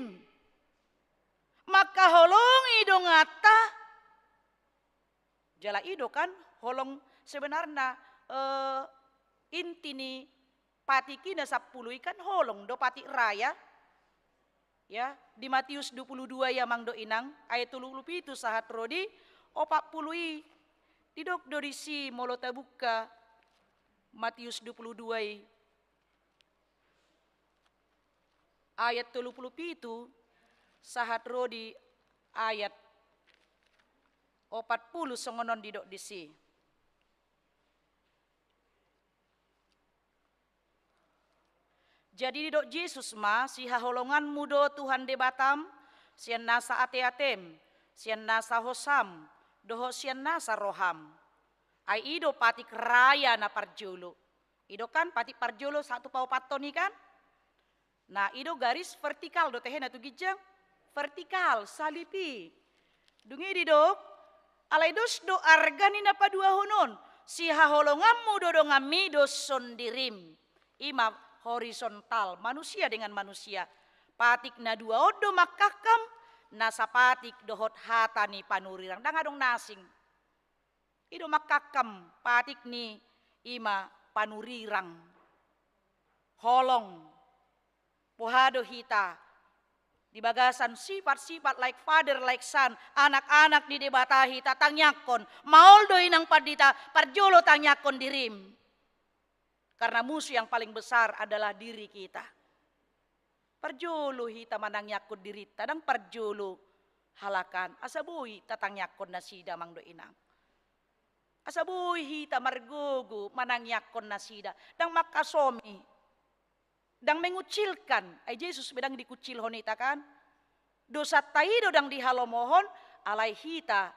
mangkaholongi donganta. Jala i do kan holong sebenarna, eh, inti ni patik i na sampulu i kan holong do, patik raya. Ya, di Matius dua puluh dua i, amang dohot inang, ayat tolu pulu pitu sahat ro di opat pulu i. Didok do disi molo tabuka Matius dua pulu dua i, ayat tolu pulu pitu sahat ro di ayat opat pulu, songon on didok disi. Jadi didok Jesus ma, sihaholonganmu do Tuhan Debatam, sian nasa ateatem, sian nasa hosam, dohot sian nasa roham. Ai i do patik raya na parjolo. I do kan patik parjolo sahat tu paopathon i kan? Nah, i do garis vertikal do tehena tu ginjang. Vertikal, salib i. Dung i didok, alai dos do arga ni na paduahon on, sihaholonganmu do donganmi doshon dirim. I ma horizontal, manusia dengan manusia. Patik na dua on do mangkangkam, na sapatik dohot hata ni panurirang. Ndang adong na asing. I do mangkangkam patik ni i ma panurirang. Holong. Boha do hita di bagasan sifat-sifat like father, like son, anak-anak ni Debata hita tangiangkon. Maol do inang pandita, parjolo tangiangkon dirim. Karena musuh yang paling besar adalah diri kita. Parjolo hita manangiangkon dirinta, ndang parjolo halak an. Asa boi tatangiangkon nasida, amang dohot inang. Asa boi hita margogo manangiangkon nasida, ndang mangkasomi, ndang mengucilkan. Ai Jesus be ndang dikucilhon hita kan? Dosanta i do ndang dihalomohon, alai hita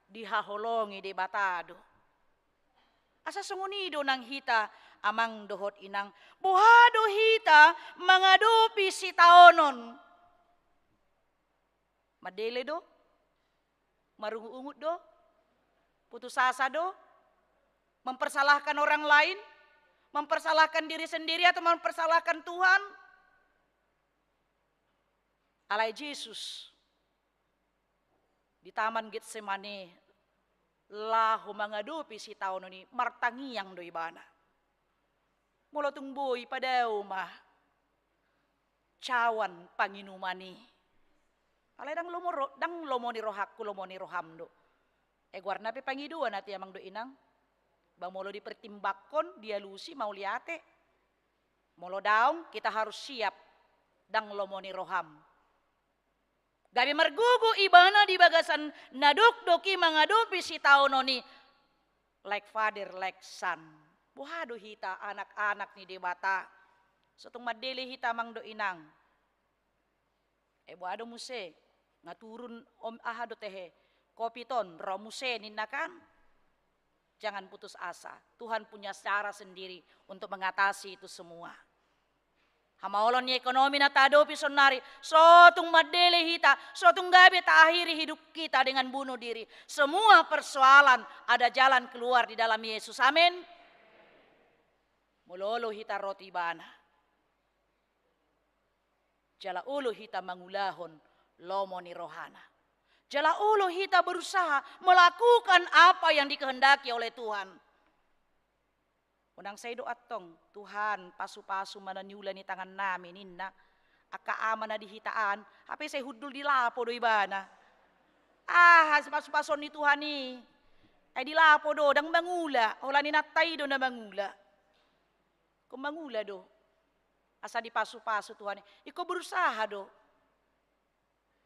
dihaholongi Debata do. Asa songon i do nang hita, amang dohot inang. Boha do hita mangadopi sitaonon? Mandele do? Marungut-ungut do? Putus asa do? Mempersalahkan orang lain? Mempersalahkan diri sendiri atau mempersalahkan Tuhan? Alai Jesus di Taman Getsemane laho mangadopi sitaonon i, martangiang do ibana. Molo tung boi, padao ma cawan panginuman i. Alai ndang lomo ro-, ndang lomo ni rohangku, lomo ni roham do. Ai goarna pe pangidoan ate, amang dohot inang. Ba molo dipertimbangkon, dialusi, mauliate. Molo daong, kita harus siap. Ndang lomo ni roham. Gabe margogo ibana di bagasan na dokdok i mangadopi sitaonon i. Like father, like son. Boha do hita anak-anak ni Debata? So tung mandele hita, amang dohot inang. Eh, boha do muse? Nga turun om aha do tehe? Covid on, ro muse ninna kan? Jangan putus asa. Tuhan punya cara sendiri untuk mengatasi itu semua. Hamaolon ni ekonomi na tahadopi saonari, so tung mandele hita, so tung gabe taakhiri hidup kita dengan bunuh diri. Semua persoalan ada jalan keluar di dalam Yesus. Amin. Molo olo hita ro tu ibana. Jala olo hita mangulahon lomo ni rohana. Jala olo hita berusaha melakukan apa yang dikehendaki oleh Tuhan. Unang sai do antong, Tuhan, pasu-pasu ma na niula ni tangannami, ninna. Angka ama na di hita an, hape sai hundul di lapo do ibana. Aha sipasu-pasuon ni Tuhan i? Ai di lapo do, ndang mangula, holan inanta i do na mangula. Ingkon mangula do. Asa dipasu-pasu Tuhan i, ingkon berusaha do.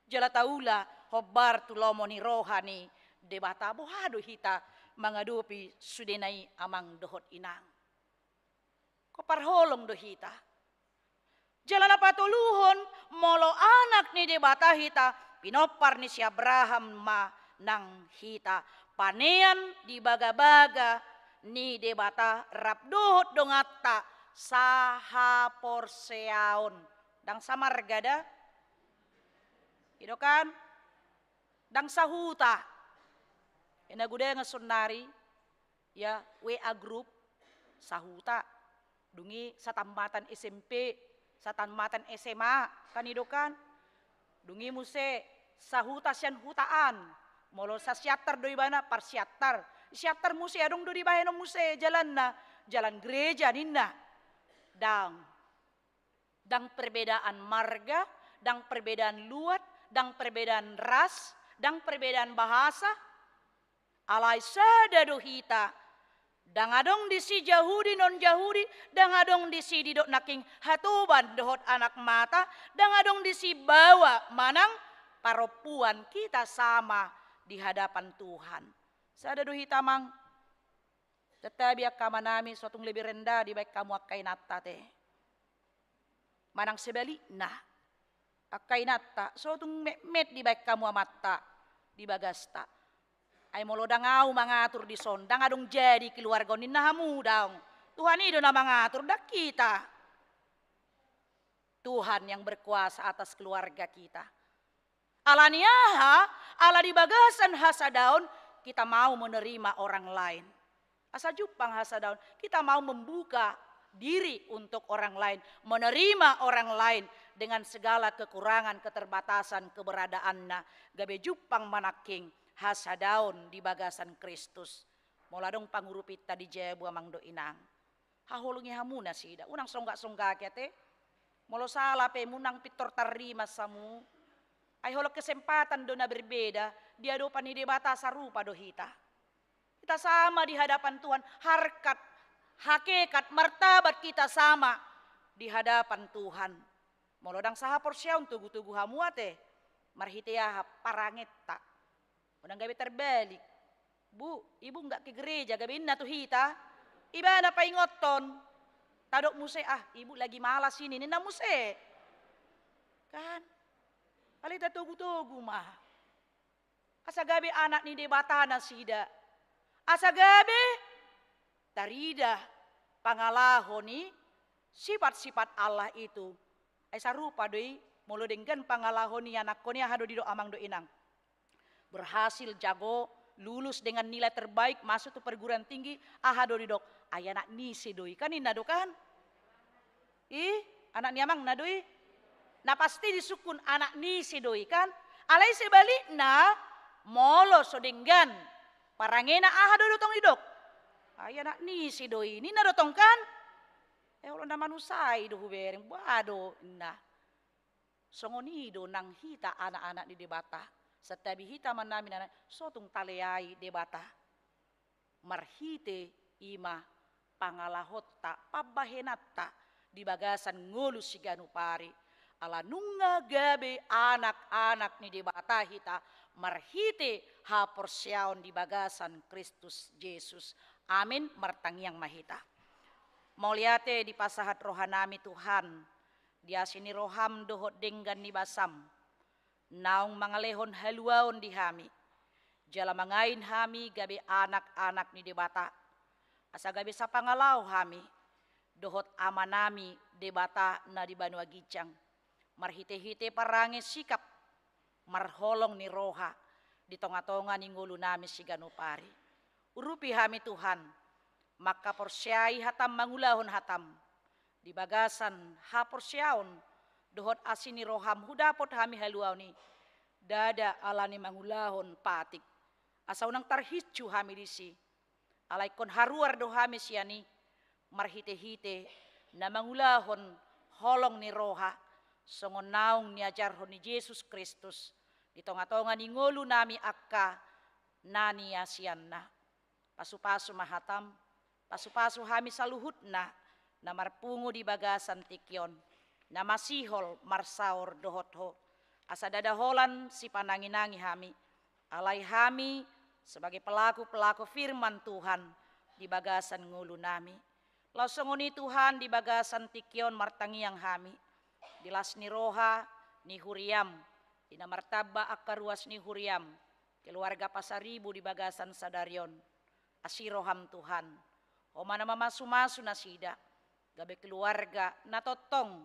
Jala taula hombar tu lomo ni roha ni Debata, boha do hita mangadopi sudena i, amang dohot inang? Ingkon parholong do hita. Jala na patoluhon, molo anak ni Debata hita, pinompar ni si Abraham ma nang hita, panean di bagabaga ni Debata rap dohot donganta sahaporseaon. Ndang samarga da? I do kan? Ndang sahuta. Ia na godang saonari, ia W A group, sahuta. Dung i satamatan S M P, satamatan S M A, kan i do kan? Dung i muse sahuta sian huta an. Molo sasiantar do ibana, parsiantar. Siantar muse adong do dibahenon muse jalanna, jalan gereja ninna. Ndang. Ndang perbedaan marga, ndang perbedaan luat, ndang perbedaan ras, ndang perbedaan bahasa. Alai sada do hita. Ndang adong disi Jahudi, non Jahudi, ndang adong disi didok nangkin hatoban dohot anak mata, ndang adong disi baoa manang parompuan, kita sama di hadapan Tuhan. Sada do hita, amang. Tetapi angka amanami, so tung lebih rendah dibahen hamu angka inanta ate. Manang sebalikna, angka inanta, so tung metmet dibaen hamu amanta di bagasta. Ai molo ndang ahu mangatur dison, ndang adong jadi keluarga on, ninna hamu daong. Tuhan i do na mangatur, ndang hita. Tuhan yang berkuasa atas keluarga kita. Ala ni aha? Ala di bagasan hasadaon, kita mau menerima orang lain. Asa jumpang hasadaon, kita mau membuka diri untuk orang lain, menerima orang lain dengan segala kekurangan, keterbatasan, keberadaanna. Gabe jumpang manangking hasadaon di bagasan Kristus. Molo adong pangurupinta di jabu, amang dohot inang, haholongi hamu nasida, unang songgak-songgaki ate. Molo sala pe, unang pintor tarrimas hamu. Ai holong kesempatan do na berbeda, di adopan ni Debata sarupa do hita. Kita sama di hadapan Tuhan, harkat, hakikat, martabat kita sama di hadapan Tuhan. Molo ndang sahaporseaon, togu-togu hamu ate, marhite aha? Parangenta. Unang gabe tarbalik. Bu, ibu nggak ke gereja, gabe ninna tu hita. Ibana paingothon. Tadok muse, ah, ibu lagi malas ini, ninna muse. Kan? Alai tatogu-togu ma. Asa gabe anak ni Debata nasida. Asa gabe tarida pangalaho ni sifat-sifat Allah itu. Ai sarupa do i, molo denggan pangalaho ni anakkon i, aha do didok, amang dohot inang? Berhasil, jago, lulus dengan nilai terbaik, masuk tu perguruan tinggi, aha do didok? Ai anak ni ise do i, kan, ninna do, kan? Ih, anak ni amangna do i. Na pasti disungkun anak ni ise do i, kan? Alai sebalikna, molo so denggan parangena, aha do tong didok? Ai anak ni ise do i, ninna do tong, kan? Eh, olo, na manusai do hubereng, boha do, ninna. Songon i do nang hita anak-anak ni Debata. Santabi hita ma nami na, so tung taleai Debata. Marhite i ma pangalahonta, pambahenanta di bagasan ngolu siganup ari. Ala nunga gabe anak-anak ni Debata hita marhite haporseaon di bagasan Kristus Jesus. Amin. Martangiang ma hita. Mauliate dipasahat rohanami, Tuhan, di asi ni roham dohot denggan ni basam, naung mangalehon haluaon di hami, jala mangain hami gabe anak-anak ni Debata, asa gabe sapangalaho hami dohot Amanami Debata na di banua ginjang, marhite-hite parange sikap marholong ni roha di tonga-tonga ni ngolunami siganup ari. Urupi hami, Tuhan, mangkaporseai hatam, mangulahon hatam, di bagasan haporseaon dohot asi ni roham hudapot hami haluaon i, ndada ala ni mangulahon patik, asa unang tarhinsu hami disi. Alai ingkon haruar do hami sian i, marhite-hite na mangulahon holong ni roha, songon naung niajarhon ni Jesus Kristus di tonga-tonga ni ngolunami angka na niasianna. Pasu-pasu ma hatam, pasu-pasu hami saluhutna na marpungu di bagasan tingki on, na masihol marsaor dohot ho, asa ndada holan sipanangi-nangi hami, alai hami sebagai pelaku-pelaku firman Tuhan di bagasan ngolunami. Laos songon i, Tuhan, di bagasan tingki on martangiang hami di las ni roha ni huriam, di na martamba angka ruas ni huriam, keluarga Pasaribu di bagasan sadari on. Asi roham, Tuhan, ho ma na mamasu-masu nasida, gabe keluarga na tongtong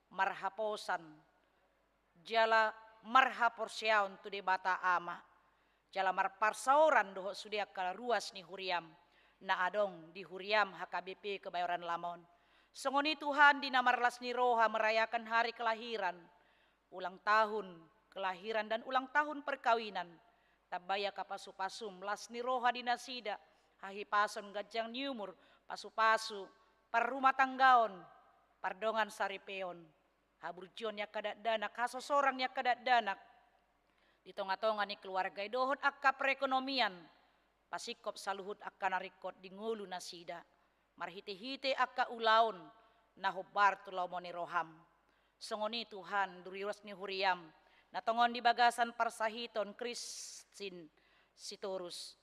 marhaposan jala marhaporseaon tu Debata Ama, jala marparsaoran dohot sude angka ruas ni huriam na adong di huriam H K B P Kebayoran Lama on. Songon i, Tuhan, di na marlas ni roha merayakan hari kelahiran, ulang tahun kelahiran dan ulang tahun perkawinan, tambai angka pasu-pasum, las ni roha di nasida, hahipason, ganjang ni umur, pasu-pasu parrumatanggaon, pardongan saripeon, haburjuon ni angka dakdanak, hasosorang ni angka dakdanak di tonga-tonga ni keluarga i, dohot angka perekonomian, pasingkop saluhut angka na ringkot di ngolu nasida, marhite-hite angka ulaon na hombar tu lomo ni roham. Songon i, Tuhan, di ruas ni huriam na tongon di bagasan parsahiton Christine Sitorus,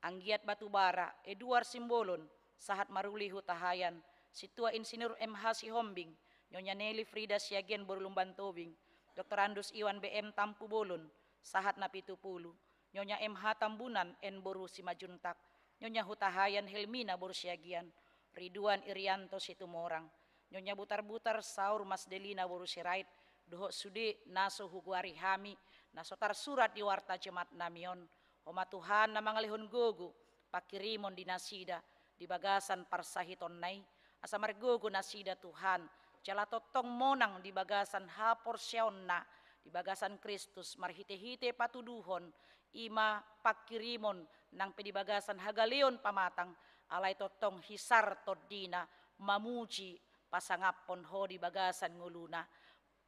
Anggiat Batubara, Eduard Simbolon, sahat maruli Hutahaean, Sintua Insinyur M H Sihombing, Nyonya Neli Frida Siagian boru Lumban Tobing, Doktorandus Iwan B M Tampubolon, sahat na pitu pulu, Nyonya M H Tambunan N boru Simanjuntak, Nyonya Hutahayan Helmina boru Siagian, Riduan Irianto Situmorang, Nyonya Butarbutar Saur Mas Delina boru Sirait, dohot sude na so hugoari hami, na so tarsurat di warta jemaat nami on. Ho ma Tuhan na mangalehon gogo pangkirimon di nasida di bagasan parsahitonna i, asa margogo nasida Tuhan, jala tongtong monang di bagasan haporseaonna di bagasan Kristus marhitehite patuduhon, i ma pangkirimon nang pe di bagasan hagaleon pamatang, alai tongtong hisar tondina mamuji pasangaphon Ho di bagasan ngoluna.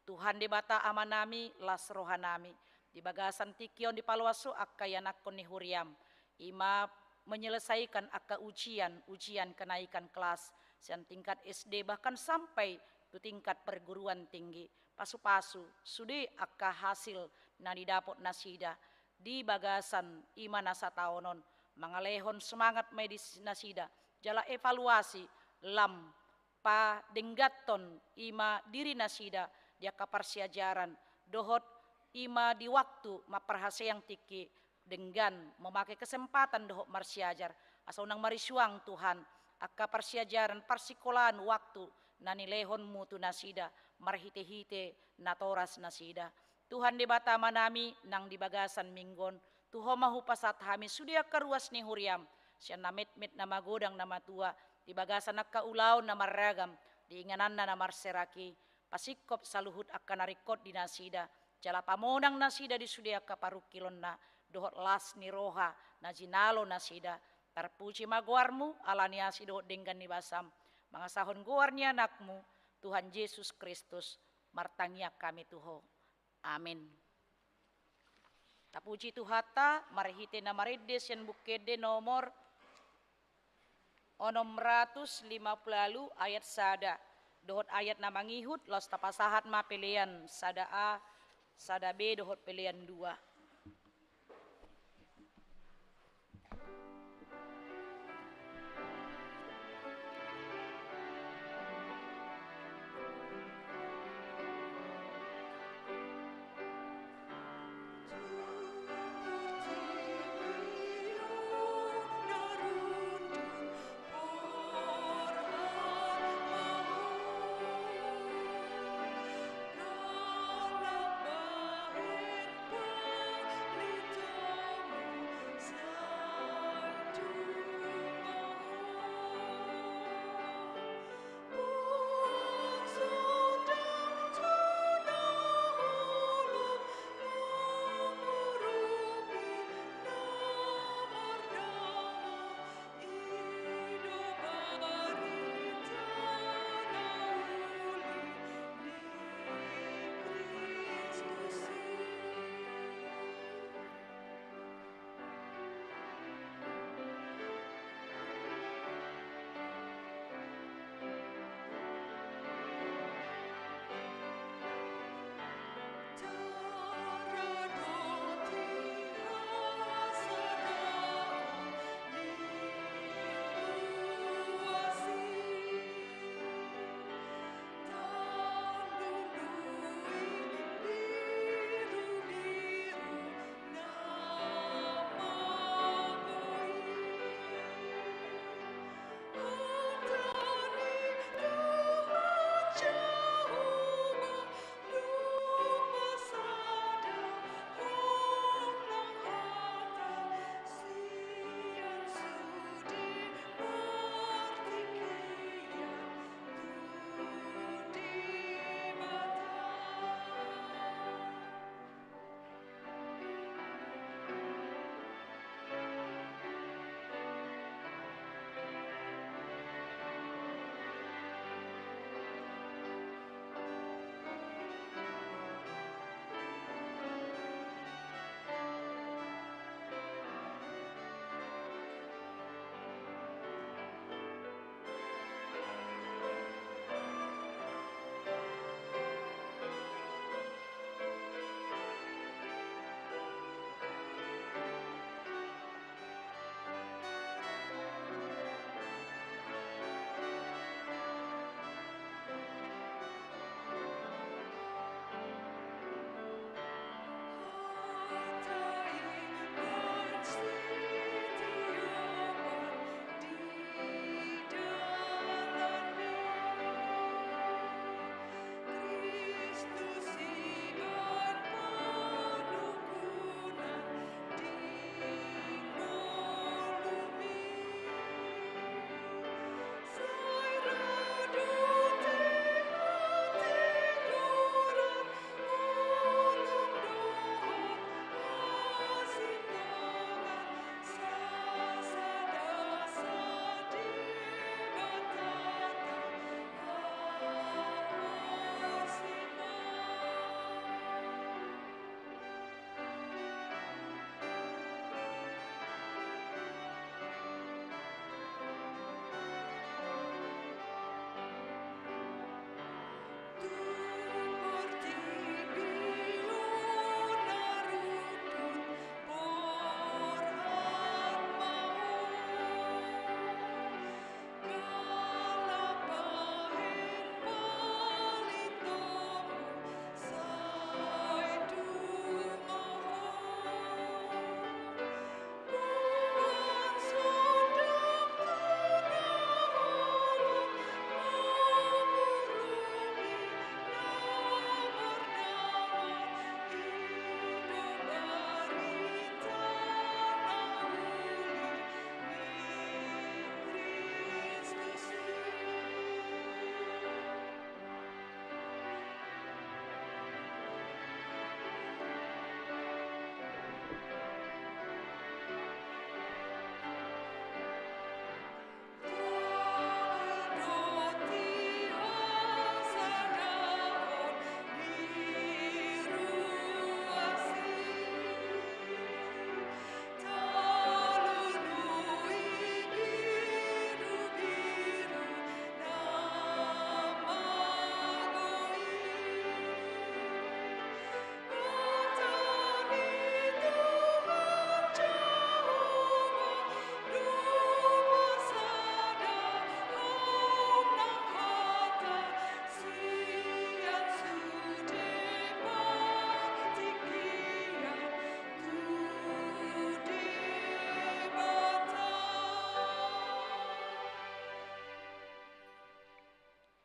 Tuhan Debata Amanami, las rohanami, di bagasan tingki on dipaloas Ho angka ianakhon ni huriam, i ma menyelesaikan angka ujian, ujian kenaikan kelas, sian tingkat S D bahkan sampai tu tingkat perguruan tinggi. Pasupasu sude angka hasil na nidapot nasida di bagasan i ma na sataon on, mangalehon semangat ma i di nasida, jala evaluasi lam padengganhon i ma diri nasida di angka parsiajaran, dohot i ma di waktu mamparhaseang tingki denggan, mamake kesempatan dohot marsiajar, asa unang marisuang Tuhan angka parsiajaran parsikolaan waktu na nilehonmu tu nasida marhitehite natoras nasida. Tuhan Debata Amanami, nang di bagasan minggu on, tu Ho ma hupasahat hami sude angka ruas ni huriam, sian na metmet na magodang na matua, di bagasan angka ulaon na marragam, di ingananna na marserak i, pasingkop saluhut angka na ringkot di nasida, jala pamonang nasida di sude angka parungkilonna, dohot las ni roha na jinalo nasida. Tarpuji ma goarmu, ala ni asi dohot denggan ni basam, mangasahon goar ni anakmu, Tuhan Jesus Kristus, martangiang hami tu Ho. Amin. Tapuji Tuhanta, marhite na marende sian Buku Ende nomor onom ratus lima pulu ualu ayat sada, dohot ayat na mangihut, laos tapasahat ma pelean sada A, sada B, dohot pelean dua.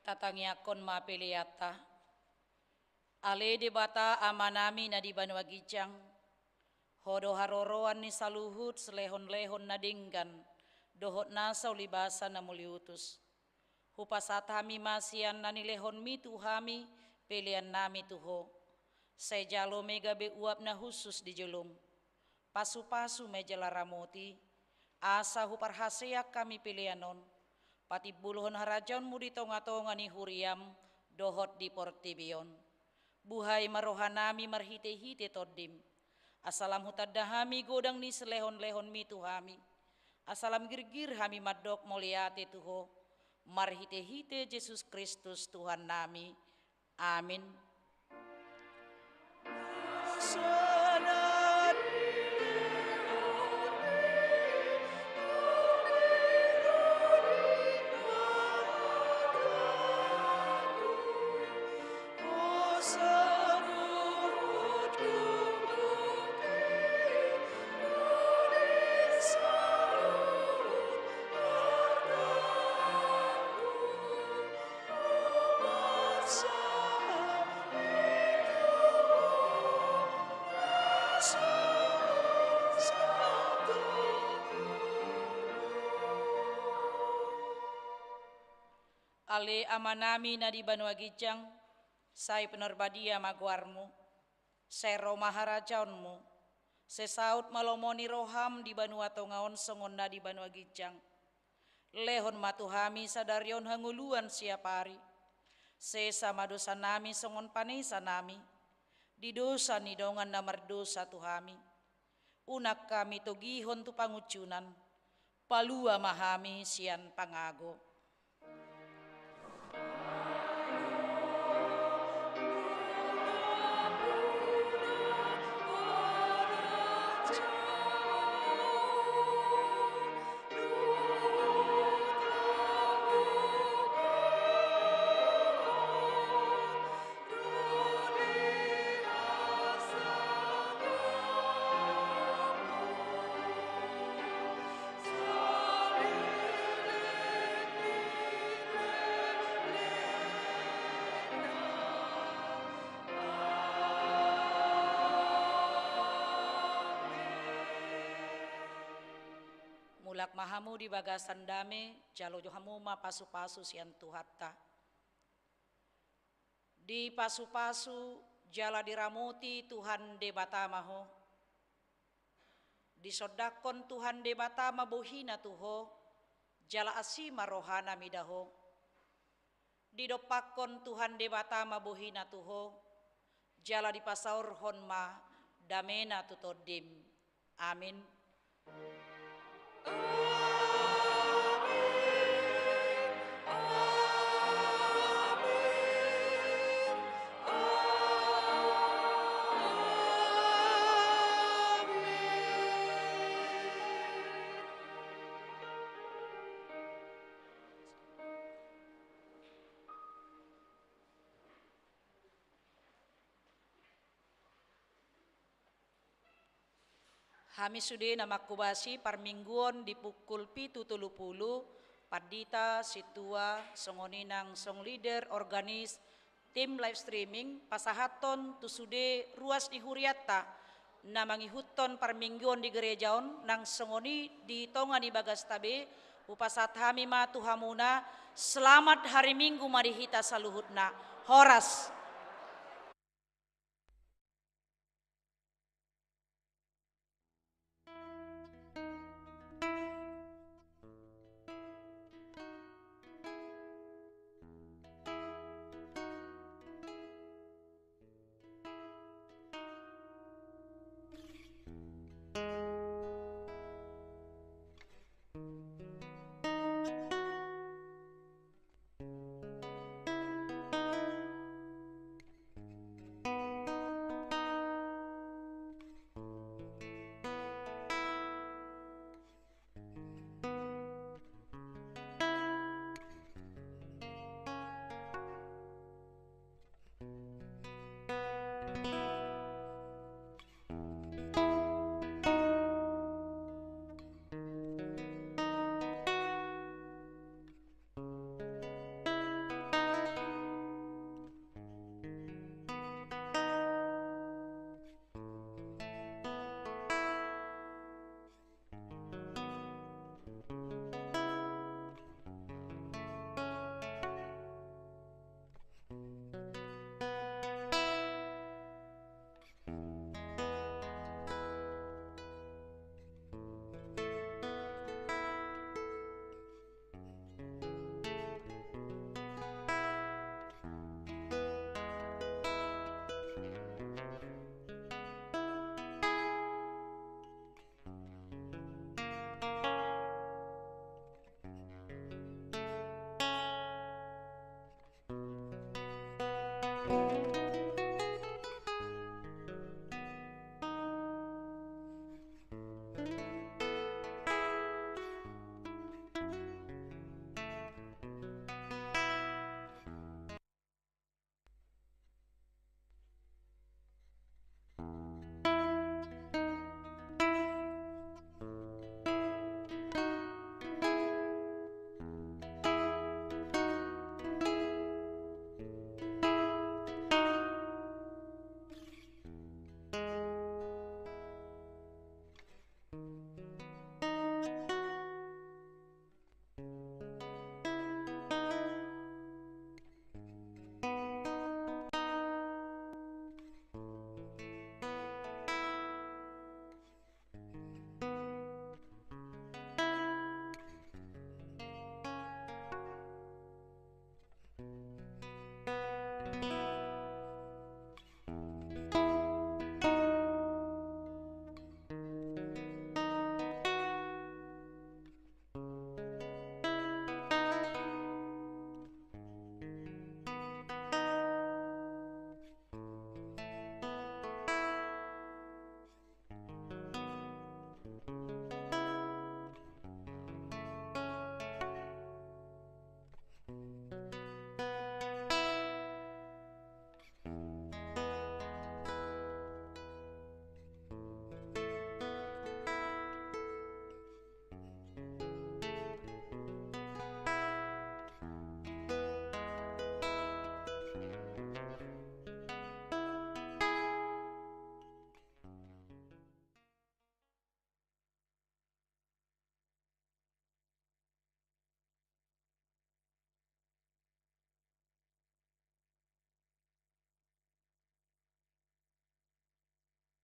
Tatangiangkon ma peleanta. Ale Debata Amanami na di banua ginjang, Ho do haroroan ni saluhut silehonlehon na denggan dohot nasa ulibasa na muliutus. Hupasahat hami ma sian na nilehonmi tu hami peleannami tu Ho. Sai jalo ma i gabe uap na hushus di jolom. Pasupasu ma i jala ramoti, asa huparhaseang hami pelean on patimbulhon harajaonmu di tongatonga ni huriam dohot di portibi on. Buhai ma rohanami marhitehite Tondim, asa lam hutanda hami godang ni silehonlehonmi tu hami, asa lam girgir hami mandok mauliate tu Ho, marhitehite Jesus Kristus Tuhannami. Amin. Ale Amanami na di banua ginjang, sai pinarbadia ma goarmu, sai ro ma harajaonmu, sai saut ma lomo ni roham di banua tonga on songon na di banua ginjang. Lehon ma tu hami sadari on hangoluan siapari. Sesa ma dosanami songon panesanami di dosa ni dongan na mardosa tu hami. Unang hami togihon tu pangunjunan, palua ma hami sian pangago. Mulak ma hamu di bagasan dame, jalo jo hamu ma pasupasu sian Tuhanta. Dipasupasu jala diramoti Tuhan Debata ma ho. Disondangkon Tuhan Debata ma bohina tu ho, jala asi ma rohana mida ho. Didompakkon Tuhan Debata ma bohina tu ho, jala dipasaorhon ma damena tu tondim. Amin. Hami sude na manghobasi parmingguon di pukul pitu tolu pulu, pandita, sintua, songon i nang song leader, organis, tim live streaming, pasahathon tu sude ruas ni hurianta na mangihuthon parmingguon di gereja on, nang songon i di tonga ni bagasta be, hupasahat hami ma tu hamuna, selamat hari Minggu ma di hita saluhutna. Horas.